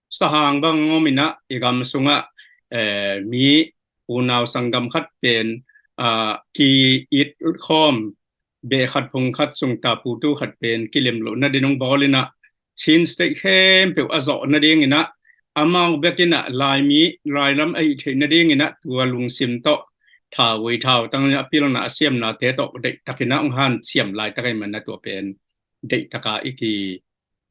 sahang bang ong om inah, i gam sungah, eh, mi unau sanggam khat pen, ah, ki-it ut khawm, beh khat phung khat sung tapu tu khat pen kilem lohna ding ong bawl inah, Chin State khempeuh a zawh nading inah, amau bek inah Laimi, Lailam a hih theih nading inah, tua lungsim tawh, thau ui thau tang a pilna a siamnate tawh deihtak inah ong hanciam laitak ahi man a tua pen, deihtak a i ki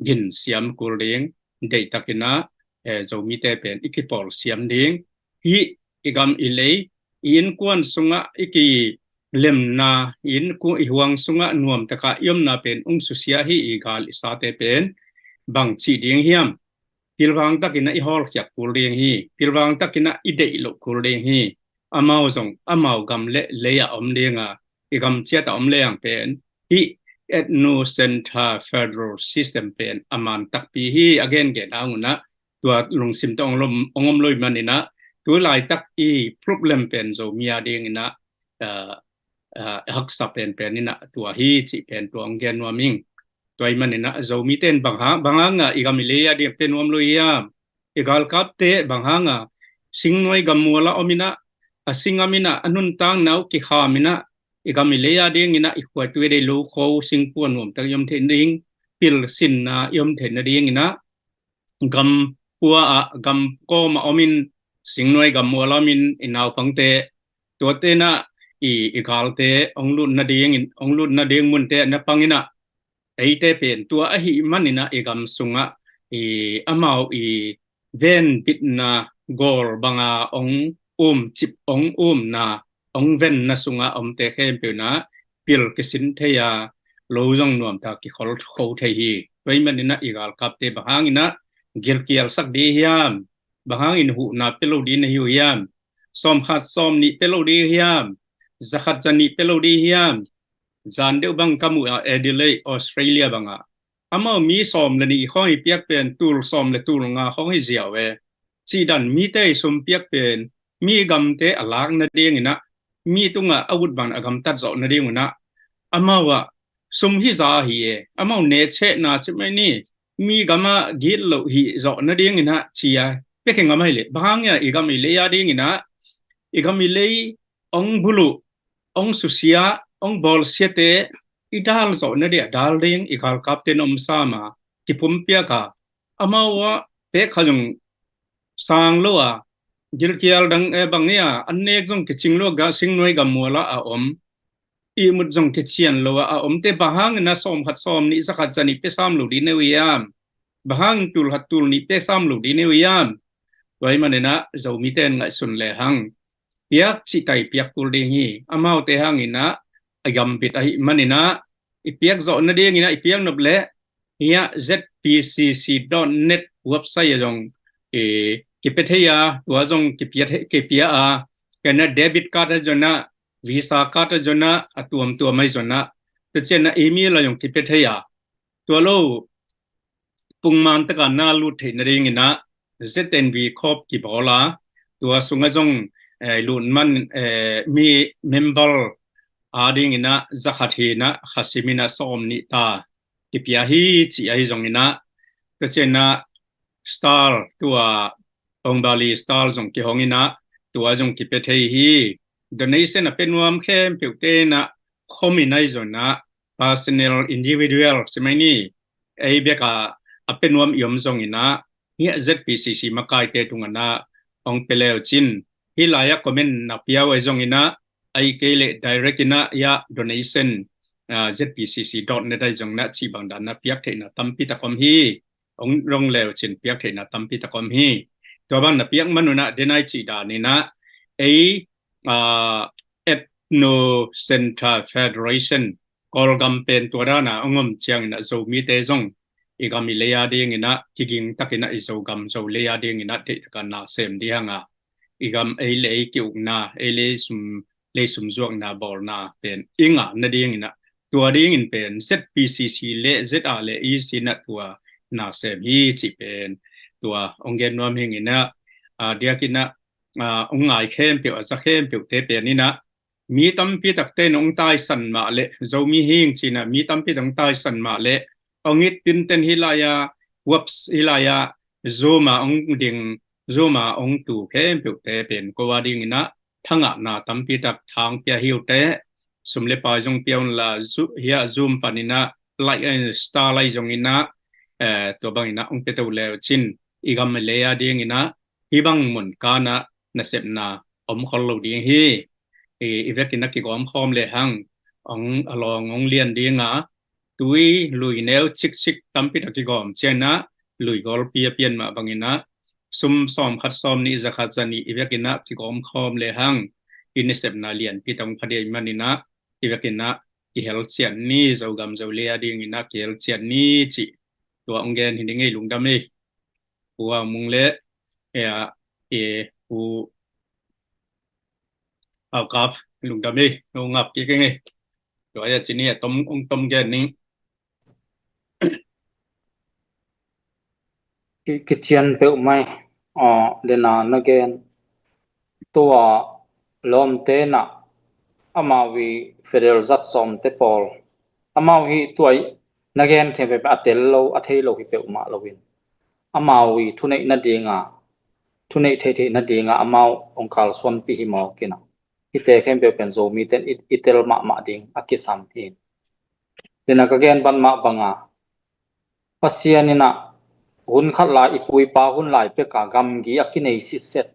gin siam kul ding, deihtak inah, eh, Zomite pen i kipawl siam ding. Hih i gam i lei, i innkuan sungah i kilemna, i innkuan i huang sungah nuamtak a i omna pen ong susia hi i gal i sate pen, bang cih ding hiam? Pilvang tak inah i hawlkhiak kul ding hi, pilvang tak inah i deih loh kul ding hi. Amau zong, amau gam le lei a om ding a, i gam ciat a om le ang pen, hih ethno center federal system pen a man takpi hi a gengen hang un ah, tua lungsim tawh ong lom, ong om lo i man inah, tu laitak i problem pen Zomi a ding inah, ah, ah, haksa penpen inah tua hi cih pen tua ong gen nuam ing. Tua i man inah Zomite in bang hang, bang hang a i gam i lei a ding pen nuam lo hiam? I galkapte bang hang a singnuai gammual ah om inah, a singam inah, a nuntakna uh kikham inah, i gam i lei a ding inah, i khua tui dei lo kho, singkua nuamtak i om theih nading, pilsinna i om theih nading inah, gam pua ah, gam kawm ah om in, singnuai gammual ah om in, i naupangte, tuate inah, i, i galte ong lut nading in, ong lut nading munte na pang inah, eite pen tua ahi man inah i gam sungah, i amau i venbitna gawl bang a ong umcip, ong umna, ong venna sungah omte khempeuh inah pil kisin thei a, lo zong nuamtak kikhol kho thei hi. Tua i man inah i galkapte bang hang inah gilkialsak ding hiam? Bang hangin huhna pia lo ding na hi uh hiam? Sawm khat sawm nih pia lo ding hiam? Za khat za nih pia lo ding hiam? Zan deuh bang ka muh a, Adelaide, Australia bang ah, amau mi sawm le nih khawng i piak pen tul sawm le tul nga khawng hi ziau e. Cih dan mite i sum piak pen mi gamte a lak nading inah, mi tungah a ut bang a gamtat zawh nading un ah, amau ah sum hi za hi e, amau nechehna cimai ni, mi gam ah gitloh hih zawh nading inah ci a pia khe ngam ahi leh, bang hang a i gam i lei a ding inah, i gam i lei ong buluh, ong susia, ong bawlsiate i dal zawh nading a dal ding i galkapte in om sam a, kipumpiak a, amau ah pek kha zong sang lo a, gilkial dang, eh, bang hi a, an nek zong kicing lo a, singnuai gammual ah a om, ihmut zong kician lo a, a omte bang hang inah sawm khat sawm nih za khat za nih pia sam lo ding na uh hiam? Bang hang tul khat tul nih pia sam lo ding na uh hiam? Tua i man inah Zomite in ngaihsun le hang, piak cih tak i piak kul ding hi. Amaute hang inah a gambit ahi man inah, i piak zawh nading inah i piak nop leh, hiah Z P C C dot net website ah zong, eh, kipia thei a, tua zong kipia thei, kipia a, kei inah debit card ah zong inah, Visa card ah zong inah, a tuamtuam ahi zong inah, tua ciang inah email ah zong kipia thei a, tua lo pungman tak a na lut theih nading inah Z N V Corp kibawl a, tua sungah zong, eh, lut man, eh, mi member a ding inah za khat hi inah, kha sim inah sawm nih ta kipia hi cih ahi zong inah, tua ciang inah Star, tua Ong Bali Star zong kihong inah, tua zong kipia thei hi. Donation a pia nuam khempeuhte inah, khom inah ahi zong inah, personal, individual, si mai ni, ei bek a a pia nuam i om zongin ah, hiah Z P C C makaite tungah na ong pia leu cin, hih lai-ah comment na pia uh ahi zongin ah, ahih kei leh direct in ah, hiah donation, ah, Z P C C dot net ahi zongin ah, cih bang dan na piak theihna tampi tak om hi. Ong rong leu cin piak theihna tampi tak om hi. Tua bang na piak man un ah, den ai cih dan in ah, ei, ah, Ethno Center Federation, Kawlgam pen tua dan a ong om ciangin ah, Zomite zong i gam i lei a dingin ah, kiging takin ah i Zogam Zo lei a dingin ah, deih takin na sem ding hang a, i gam ei le ei ki-ukna, ei le ei sum, le ei sum zuakna bawlna pen i ngah nadingin ah, tua dingin pen Z P C C le Z A le E C in ah tua na sem hi cih pen tua ong gen nuam hi ing in ah, ah, diakin ah, ah, ong ngai khempeuh, a za khempeuhte pen in ah, mi tampi takte in ong taisan mah leh, Zomi hi ing ci-in ah mi tampi tak ong taisan mah leh, ong it tinten hih lai-ah, whoops, hih lai-ah Zoom ah ong ding, Zoom ah ong tu khempeuhte pen ko a dingin ah, thangahna tampi tak thang pia hi uh teh, sum le pai zong pia un la, Zo-, hiah Zoom panin ah, like and star like zongin ah, eh, tua bangin ah ong pia to leu cin, i gam i lei a dingin ah, hih bang mun kan ah nasepna om khol lo ding hi. I, i vekin ah kigawm khawm le hang, ong a lawng ong lian ding a, tui lui neu cikcik tampi tak kigawm ciangin ah, lui golpi a pian mah bangin ah, sum sawm khat sawm nih za khat za nih i vekin ah kigawm khawm le hang, i nasepna lianpi tak ong pha ding ahih manin ah, i vekin ah kihel ciat ni, Zogam Zo lei a dingin ah kihel ciat ni cih tua ong gen hi ing ei. Lungdam ei. Pu Au Mung le, e, a, e, Pu Au Kap, lungdam ei, ong ngap kik ing ei. Tua hiah ci ni a tom, ong tom gen ning. Ki-, kician peuh mai, aw, den a na gen. Tua lawmte in ah, amau i federal zat sawmte pawl, amau hi tua i na gen khempeuh a tel lo, a thei lo hi peuhmah loin, amau i thuneih nading a, thuneih theihtheih nading a amau ong kalsuanpih hi mawk in ah, hihte khempeuh pen Zomite in i, i tel mahmah ding a kisam hi. Den a ka gen ban mah bang a, Pasian in ah hun khat lai, i pu i pa hun lai pek a gamgi a kinei sitset,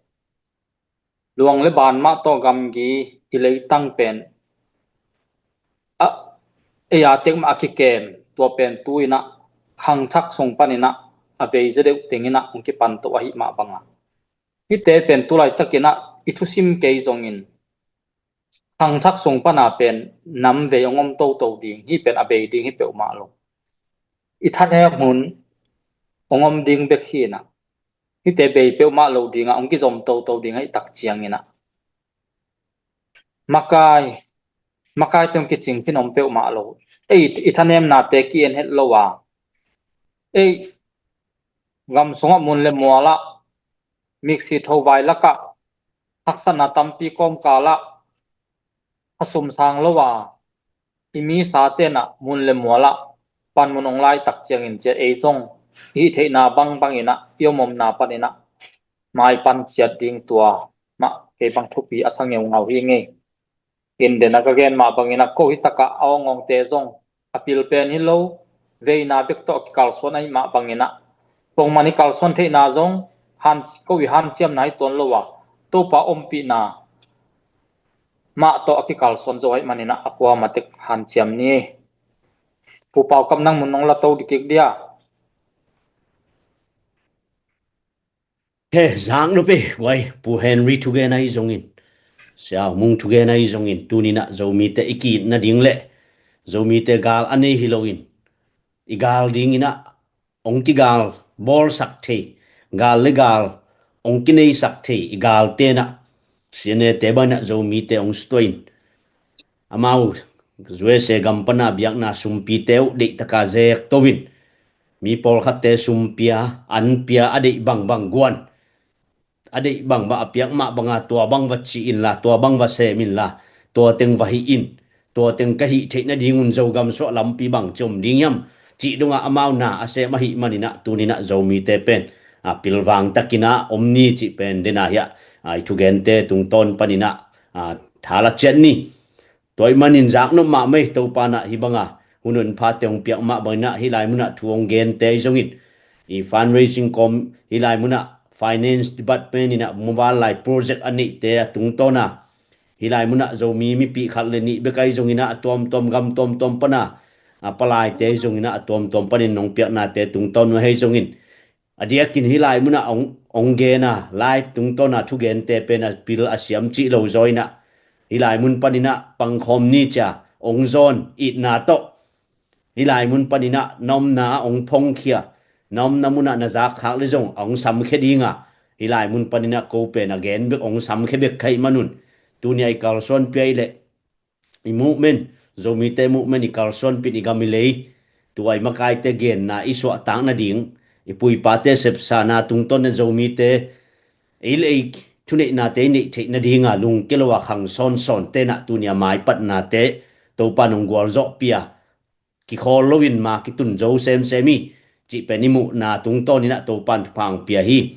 luang le ban mah tawh gamgi i leitang pen, a, ei a tek mah a kikem, tua pen tu-in ah khangthak sung panin ah a vei zaw deuh tengin ah ong kipan to ahih mah bang a, hihte pen tu laitakin ah i thusim kei zongin, khangthak sung pan a pen nam vei ong om toto ding, hih pen a bei ding hi peuhmah lo. I thanem hun ong om ding bek hi in ah, hihte bei peuhmah lo ding a ong kizom toto ding ahih tak ciangin ah, makai, makaite ong kicing khin om peuhmah lo. Ei, i thanemnate ki-en het lo a, ei, gam sungah mun le mual ah, miksi tho vai lakah, haksatna tampi kawmkal ah, a sum sang lo a, i misa ten ah mun le mual ah panmun ong lai tak ciangin, ciah ei zong i hih theihna bangbang in ah, i om omna panin ah maipan ciat ding, tua mah kei bang thupi a sa ngeungau hi ing ei. In den a ka gen mah bangin ah, ko hi tak a a awngawngte zong a pil pen hi lo, veina bek tawh a kikalsuan ahih mah bangin ah, pongman i kalsuan theihna zong han, ko i hanciamna hi tuan lo a, Topa ompihna mah tawh a kikalsuan zo ahih manin ah, a kuamah tek hanciam ni. Pu Pau Kap, nang mun nong la to dikik dia. He, zak nop ei, guai, Pu Henry thugen ahi zongin, Sia Au Mung thugen ahi zongin, tuni-in ah Zomite i ki-it nading le Zomite gal a nei hi loin, i gal dingin ah ong kigal bawlsak thei, gal le gal ong kineisak thei i galte in ah, C N A te bang in ah Zomite ong sutua in, amau U S A gam pan a biakna sumpite uh deih tak a zek to in, mi pawlkhatte sum pia, an pia, a deih bangbang guan, a deih bangbang a piak mah bang a, tua bang va ci inla, tua bang va sem inla, tua teng va hih in, tua teng ka hih theih nadingun Zogam suah lampi bang ci om ding hiam, cih dong a amau na a sem ahih manin ah, tuni-in ah Zomite pen a pilvang takin ah om ni cih pen den a hiah, a, i thugente tungtawn panin ah, a, thala ciat ni. Tua ahih manin zak nop mahmah ei, Topa in ah hih bang a hun honphate hong piak mah bangin ah hih lai munah thu hong gente ahi zongin, i fundraising kawm hih lai munah finance department in ah mobile lai project a neihte a tungtawn a, hih lai munah Zomi mipi khat le nih bek ahi zongin ah a tuamtuam gam tuamtuam pan a, a palaite ahi zongin ah a tuamtuam panin nong piaknate tungtawn uh ahi zongin, a diakin hih lai munah hong, hong gen a, live tungtawn a thugente pen a pil a siam cih lo zaw in ah, hih lai mun panin ah pangkhawm ni cia hong zawn itna tawh, hih lai mun panin ah na omna ah hong phongkhia, na omna munah na zakkhak le zong a hong samkhia ding a, hih lai mun panin ah ko pen a gen bek hong samkhia bek kha ahih manun, tuni a i kalsuanpih ahih leh i movement, Zomite movement i kalsuanpih in i gam i lei, tua i makaite genna i suahtak nading, i pu i pate sepsana tungtawn in Zomite ei le ei thuneihnate i neih theih nading a lungkia lo a khang sawnsawnte in ah tuni a maipatnate Topa nong gualzawhpih a, kikhawl loin ma kitun zo semsem hi cih pen i muhna tungtawn in ah Topa in thupha hong pia hi.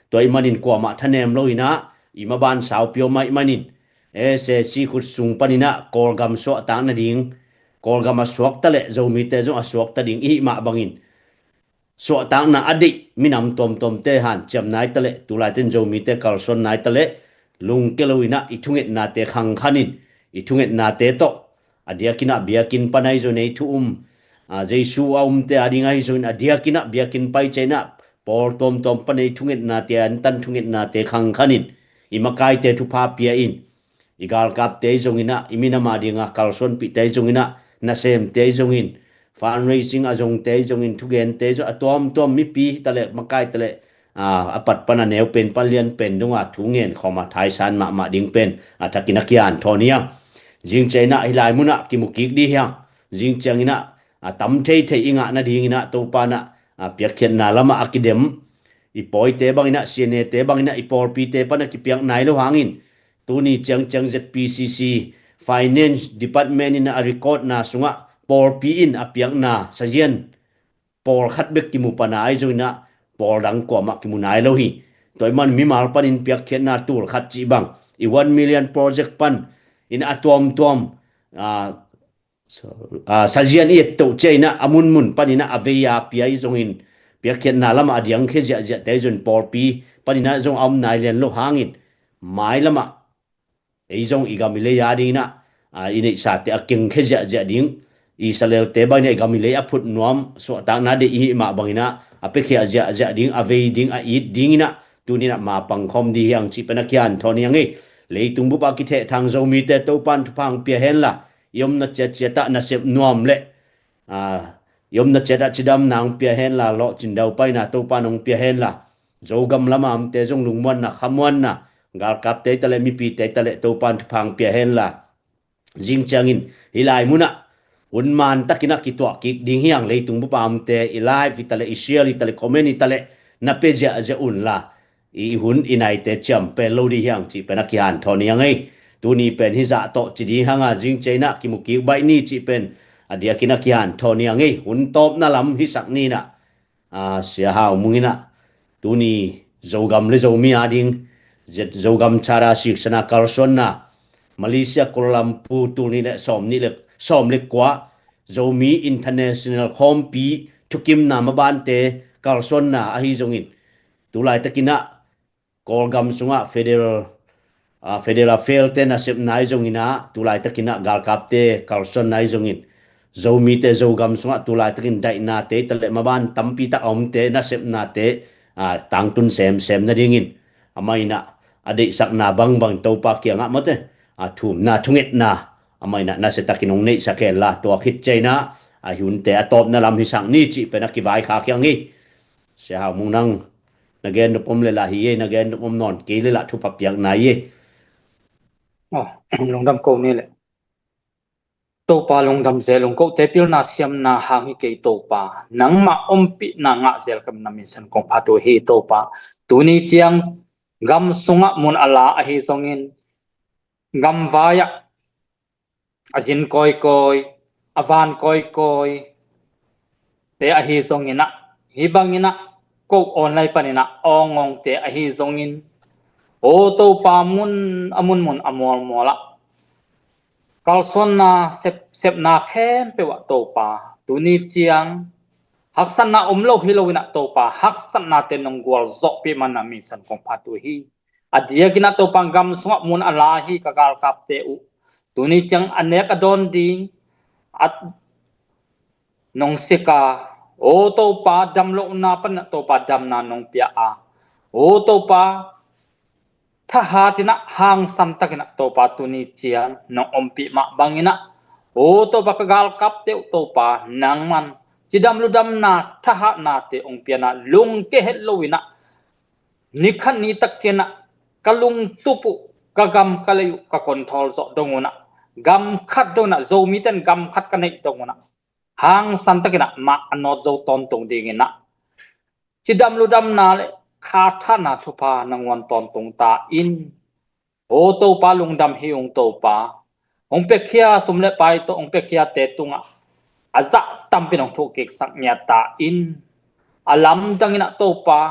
Tua ahih manin kuamah thanem lo in ah i maban saupi om ahih manin, S A C khut sung panin ah Kawlgam suahtak nading, Kawlgam a suakta le Zomite zong a suakta ding i hih mah bangin, suahtakna a deih minam tuamtuamte hanciam nai ta leh, tulaitin Zomite kalsuan nai ta leh, lungkia lo in ah i thungetnate khangkhan in, i thungetnate tawh, a diakin ah biakinn pan ahi zongin ei thu um, a, Jesu a umte a ding ahi zongin a diakin ah biakinn pai ciang in ah pawl tuamtuam pan ei thungetnate, a antan thungetnate khangkhan in, i makaite thupha pia in, i galkapte ahi zongin ah, i minam a dinga kalsuanpihte ahi zongin ah, nasemte ahi zongin, fundraising a zongte ahi zongin, thugente ahi zong, a tuamtuam mipi hi ta leh, makai ta leh, a, a pat pan a neu pen pan lian pen donga thu ngen khawm a thaisan mahmah ding pen a thakin a kihanthawn hi hang. Zing ciang in ah hih lai munah kimu kik ding hi hang. Zing ciang in ah, a, tam theithei i ngah nading in ah Topa in ah, a, piakkhiatna lamah a kidem, i pawite bang in ah, C N A te bang in ah, i pawlpite pan a kipiak nai lo hangin, tuni ciangciang Z P C C Finance Department in a recordna sungah pawlpi in a piakna sazian pawlkhat bek kimu pan a ahi zongin ah pawl dang kuamah kimu nai lo hi. Tua ahih man mimal panin piakkhiatna tul khat cih bang, i one million project pan in a tuamtuam, a, so, a, sazian i et toh ciang in ah a munmun pan in ah a vei a pia ahi zongin, piakkhiatna lamah a diangkhia ziahziahte ahi zongin pawlpi pan in ah zong a om nai lian lo hangin, mai lamah ei zong i gam i lei a ding in ah, a, i neihsate a kengkhia ziahziah ding, Israelte bang in ah i gam i lei a phut nuam, suahtakna deih i hih mah bang in ah a piakhia ziahziah ding, a vei ding, a it ding in ah tuni in ah ma pangkhawm ding hi hang cih pen a kihanthawn hi hang ei. Leitung bup a kithehthang Zomite Topa in thupha hong pia hen la, i omna ciatciat ah nasep nuam le, a, i omna ciat ah cidamna hong pia hen la, lawhcin daupaina Topa in hong pia hen la, Zogam lam a omte zong lungmuanna, khamuanna, galkapte hi ta leh, mipite hi ta leh, Topa in thupha hong pia hen la, zing ciangin hih lai munah hun man takin ah kituah kik ding hi hang. Leitung bup a omte, i live hi ta leh, i share hi ta leh, comment hi ta leh, na pia ziahziah un la, i hun i naite ciam pen lo ding hi hang cih pen a kihanthawn hi hang ei. Tuni pen hih zah tawh ci ding hi hang a, zing ciang in ah kimu kik baih ni cih pen a diakin a kihanthawn hi hang ei. Hun tawpna lam hisak ni in ah, a, Sia Hau Mung in ah tuni Zogam le Zomi a ding, Z-, Zogam Charter Six a kalsuanna, Malaysia Kuala Lumpur tul nih le sawm nih le, sawm le kua, Zomi International khawmpi thukimna mabante kalsuanna ahi zongin, tulaitakin ah Kawlgam sungah federal, a, federal fail te nasepna ahi zongin ah, tulaitakin ah galkapte kalsuanna ahi zongin, Zomite Zogam sungah tulaitakin daihnate hi ta leh, maban tampi tak a omte nasepnate, a, tangtun semsem nadingin, amah in ah a deihsakna bangbang Topa kiangah mawte, a, thumna, thungetna, amah in ah nasiatakin hong neihsak hen la, tua khit ciang in ah a hunte a tawpna lam hisak ni cih pen a kivaikhak hi hang ei. Sia Hau Mung, nang na gen nop om le lah hi ei, na gen nop om nawn kei le lah thupha piak nai ei. Aw, lungdam ko ni le. Topa lungdam zel ung, kote pilna siamna hang hi kei Topa. Nangmah ompihna ngah zel ka min, na min san kong phat uh hi Topa. Tuni ciang gam sungah mun a la ahi zongin, gamvai ah a zin kawikawi, a van kawikawi te ahi zongin ah, hih bangin ah ko online panin ah awngawngte ahi zongin, aw Topa, mun a munmun a mualmual ah Kalsuanna sep, sepna khempeuh ah Topa, tuni ciang haksatna om lo hi loin ah Topa, haksatnate nong gualzawhpih man na min san kong phat uh hi. A diakin ah Topa, gam sungah mun a la hi ka galkapte uh, tuni ciang a nek a dawn ding a nong sik a, aw Topa, damlohna panin ah Topa, damna nong pia a, aw Topa, thahat in ah hangsan takin ah Topa, tuni ciang nong ompih mah bangin ah, aw Topa, ka galkapte uh Topa, nangman cidam ludamna, thahatnate hong pia in ah, lungke het loin ah, nikhat ni tak ciang ah ka lungtup uh, ka gam ka lei uh ka control zawh dong un ah, gam khat dong in ah, Zomite in gam khat ka neih dong un ah, hangsan takin ah mah a nawt zo tawntung dingin ah, cidam ludamna le khathatna thupha nangawn tawntung ta in. Aw Topa, lungdam hi ung Topa. Hong piakhia sum le pai tawh hong piakhiate tungah a zah tampi in hong thuk kiksak ngiat ta in. A lamdangin ah Topa,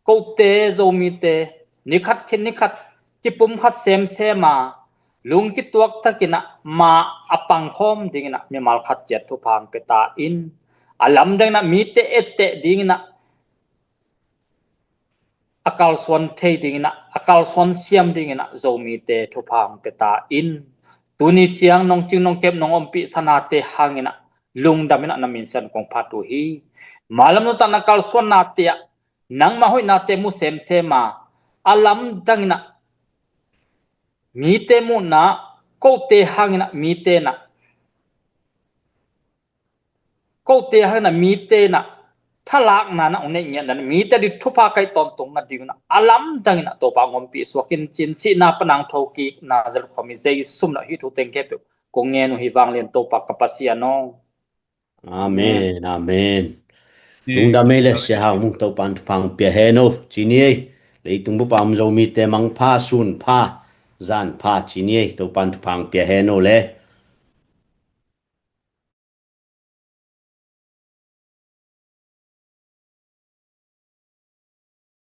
kote Zomite nikhat khit nikhat kipumkhat semsem a, lungkituak takin ah mah a pangkhawm dingin ah mimal khat ciat thupha hong pia ta in. A lamdangin ah mite etteh dingin ah, a kalsuan thei dingin ah, a kalsuan siam dingin ah Zomite thupha hong pia ta in. Tuni ciang nong cing nong kep nong ompih sanate hangin ah lungdam in ah na min san kong phat uh hi. Malam nuntakna kalsuannate ah nangmah hoihnate mu semsem a, a lamdangin ah mite muhna, kote hangin ah mite in ah, kote hangin ah mite in ah thalakna na hong neih ngiat na, mite ading thupha kaih tawntung nading un ah a lamdangin ah Topa hong ompih suak in, cin sihna pan a hong thokikna zalkhawm hi. Jesu min ah hih thu teng khempeuh kong ngen uh hi, vanglian Topa ka Pasian aw. Amen, amen. Lungdam ei le Sia Hau Mung, Topan thupha hong pia hen o. Ci ni ei, leitung bup a om Zomite mangpha, sunpha, zanpha ci ni ei, Topan thupha hong pia hen o le.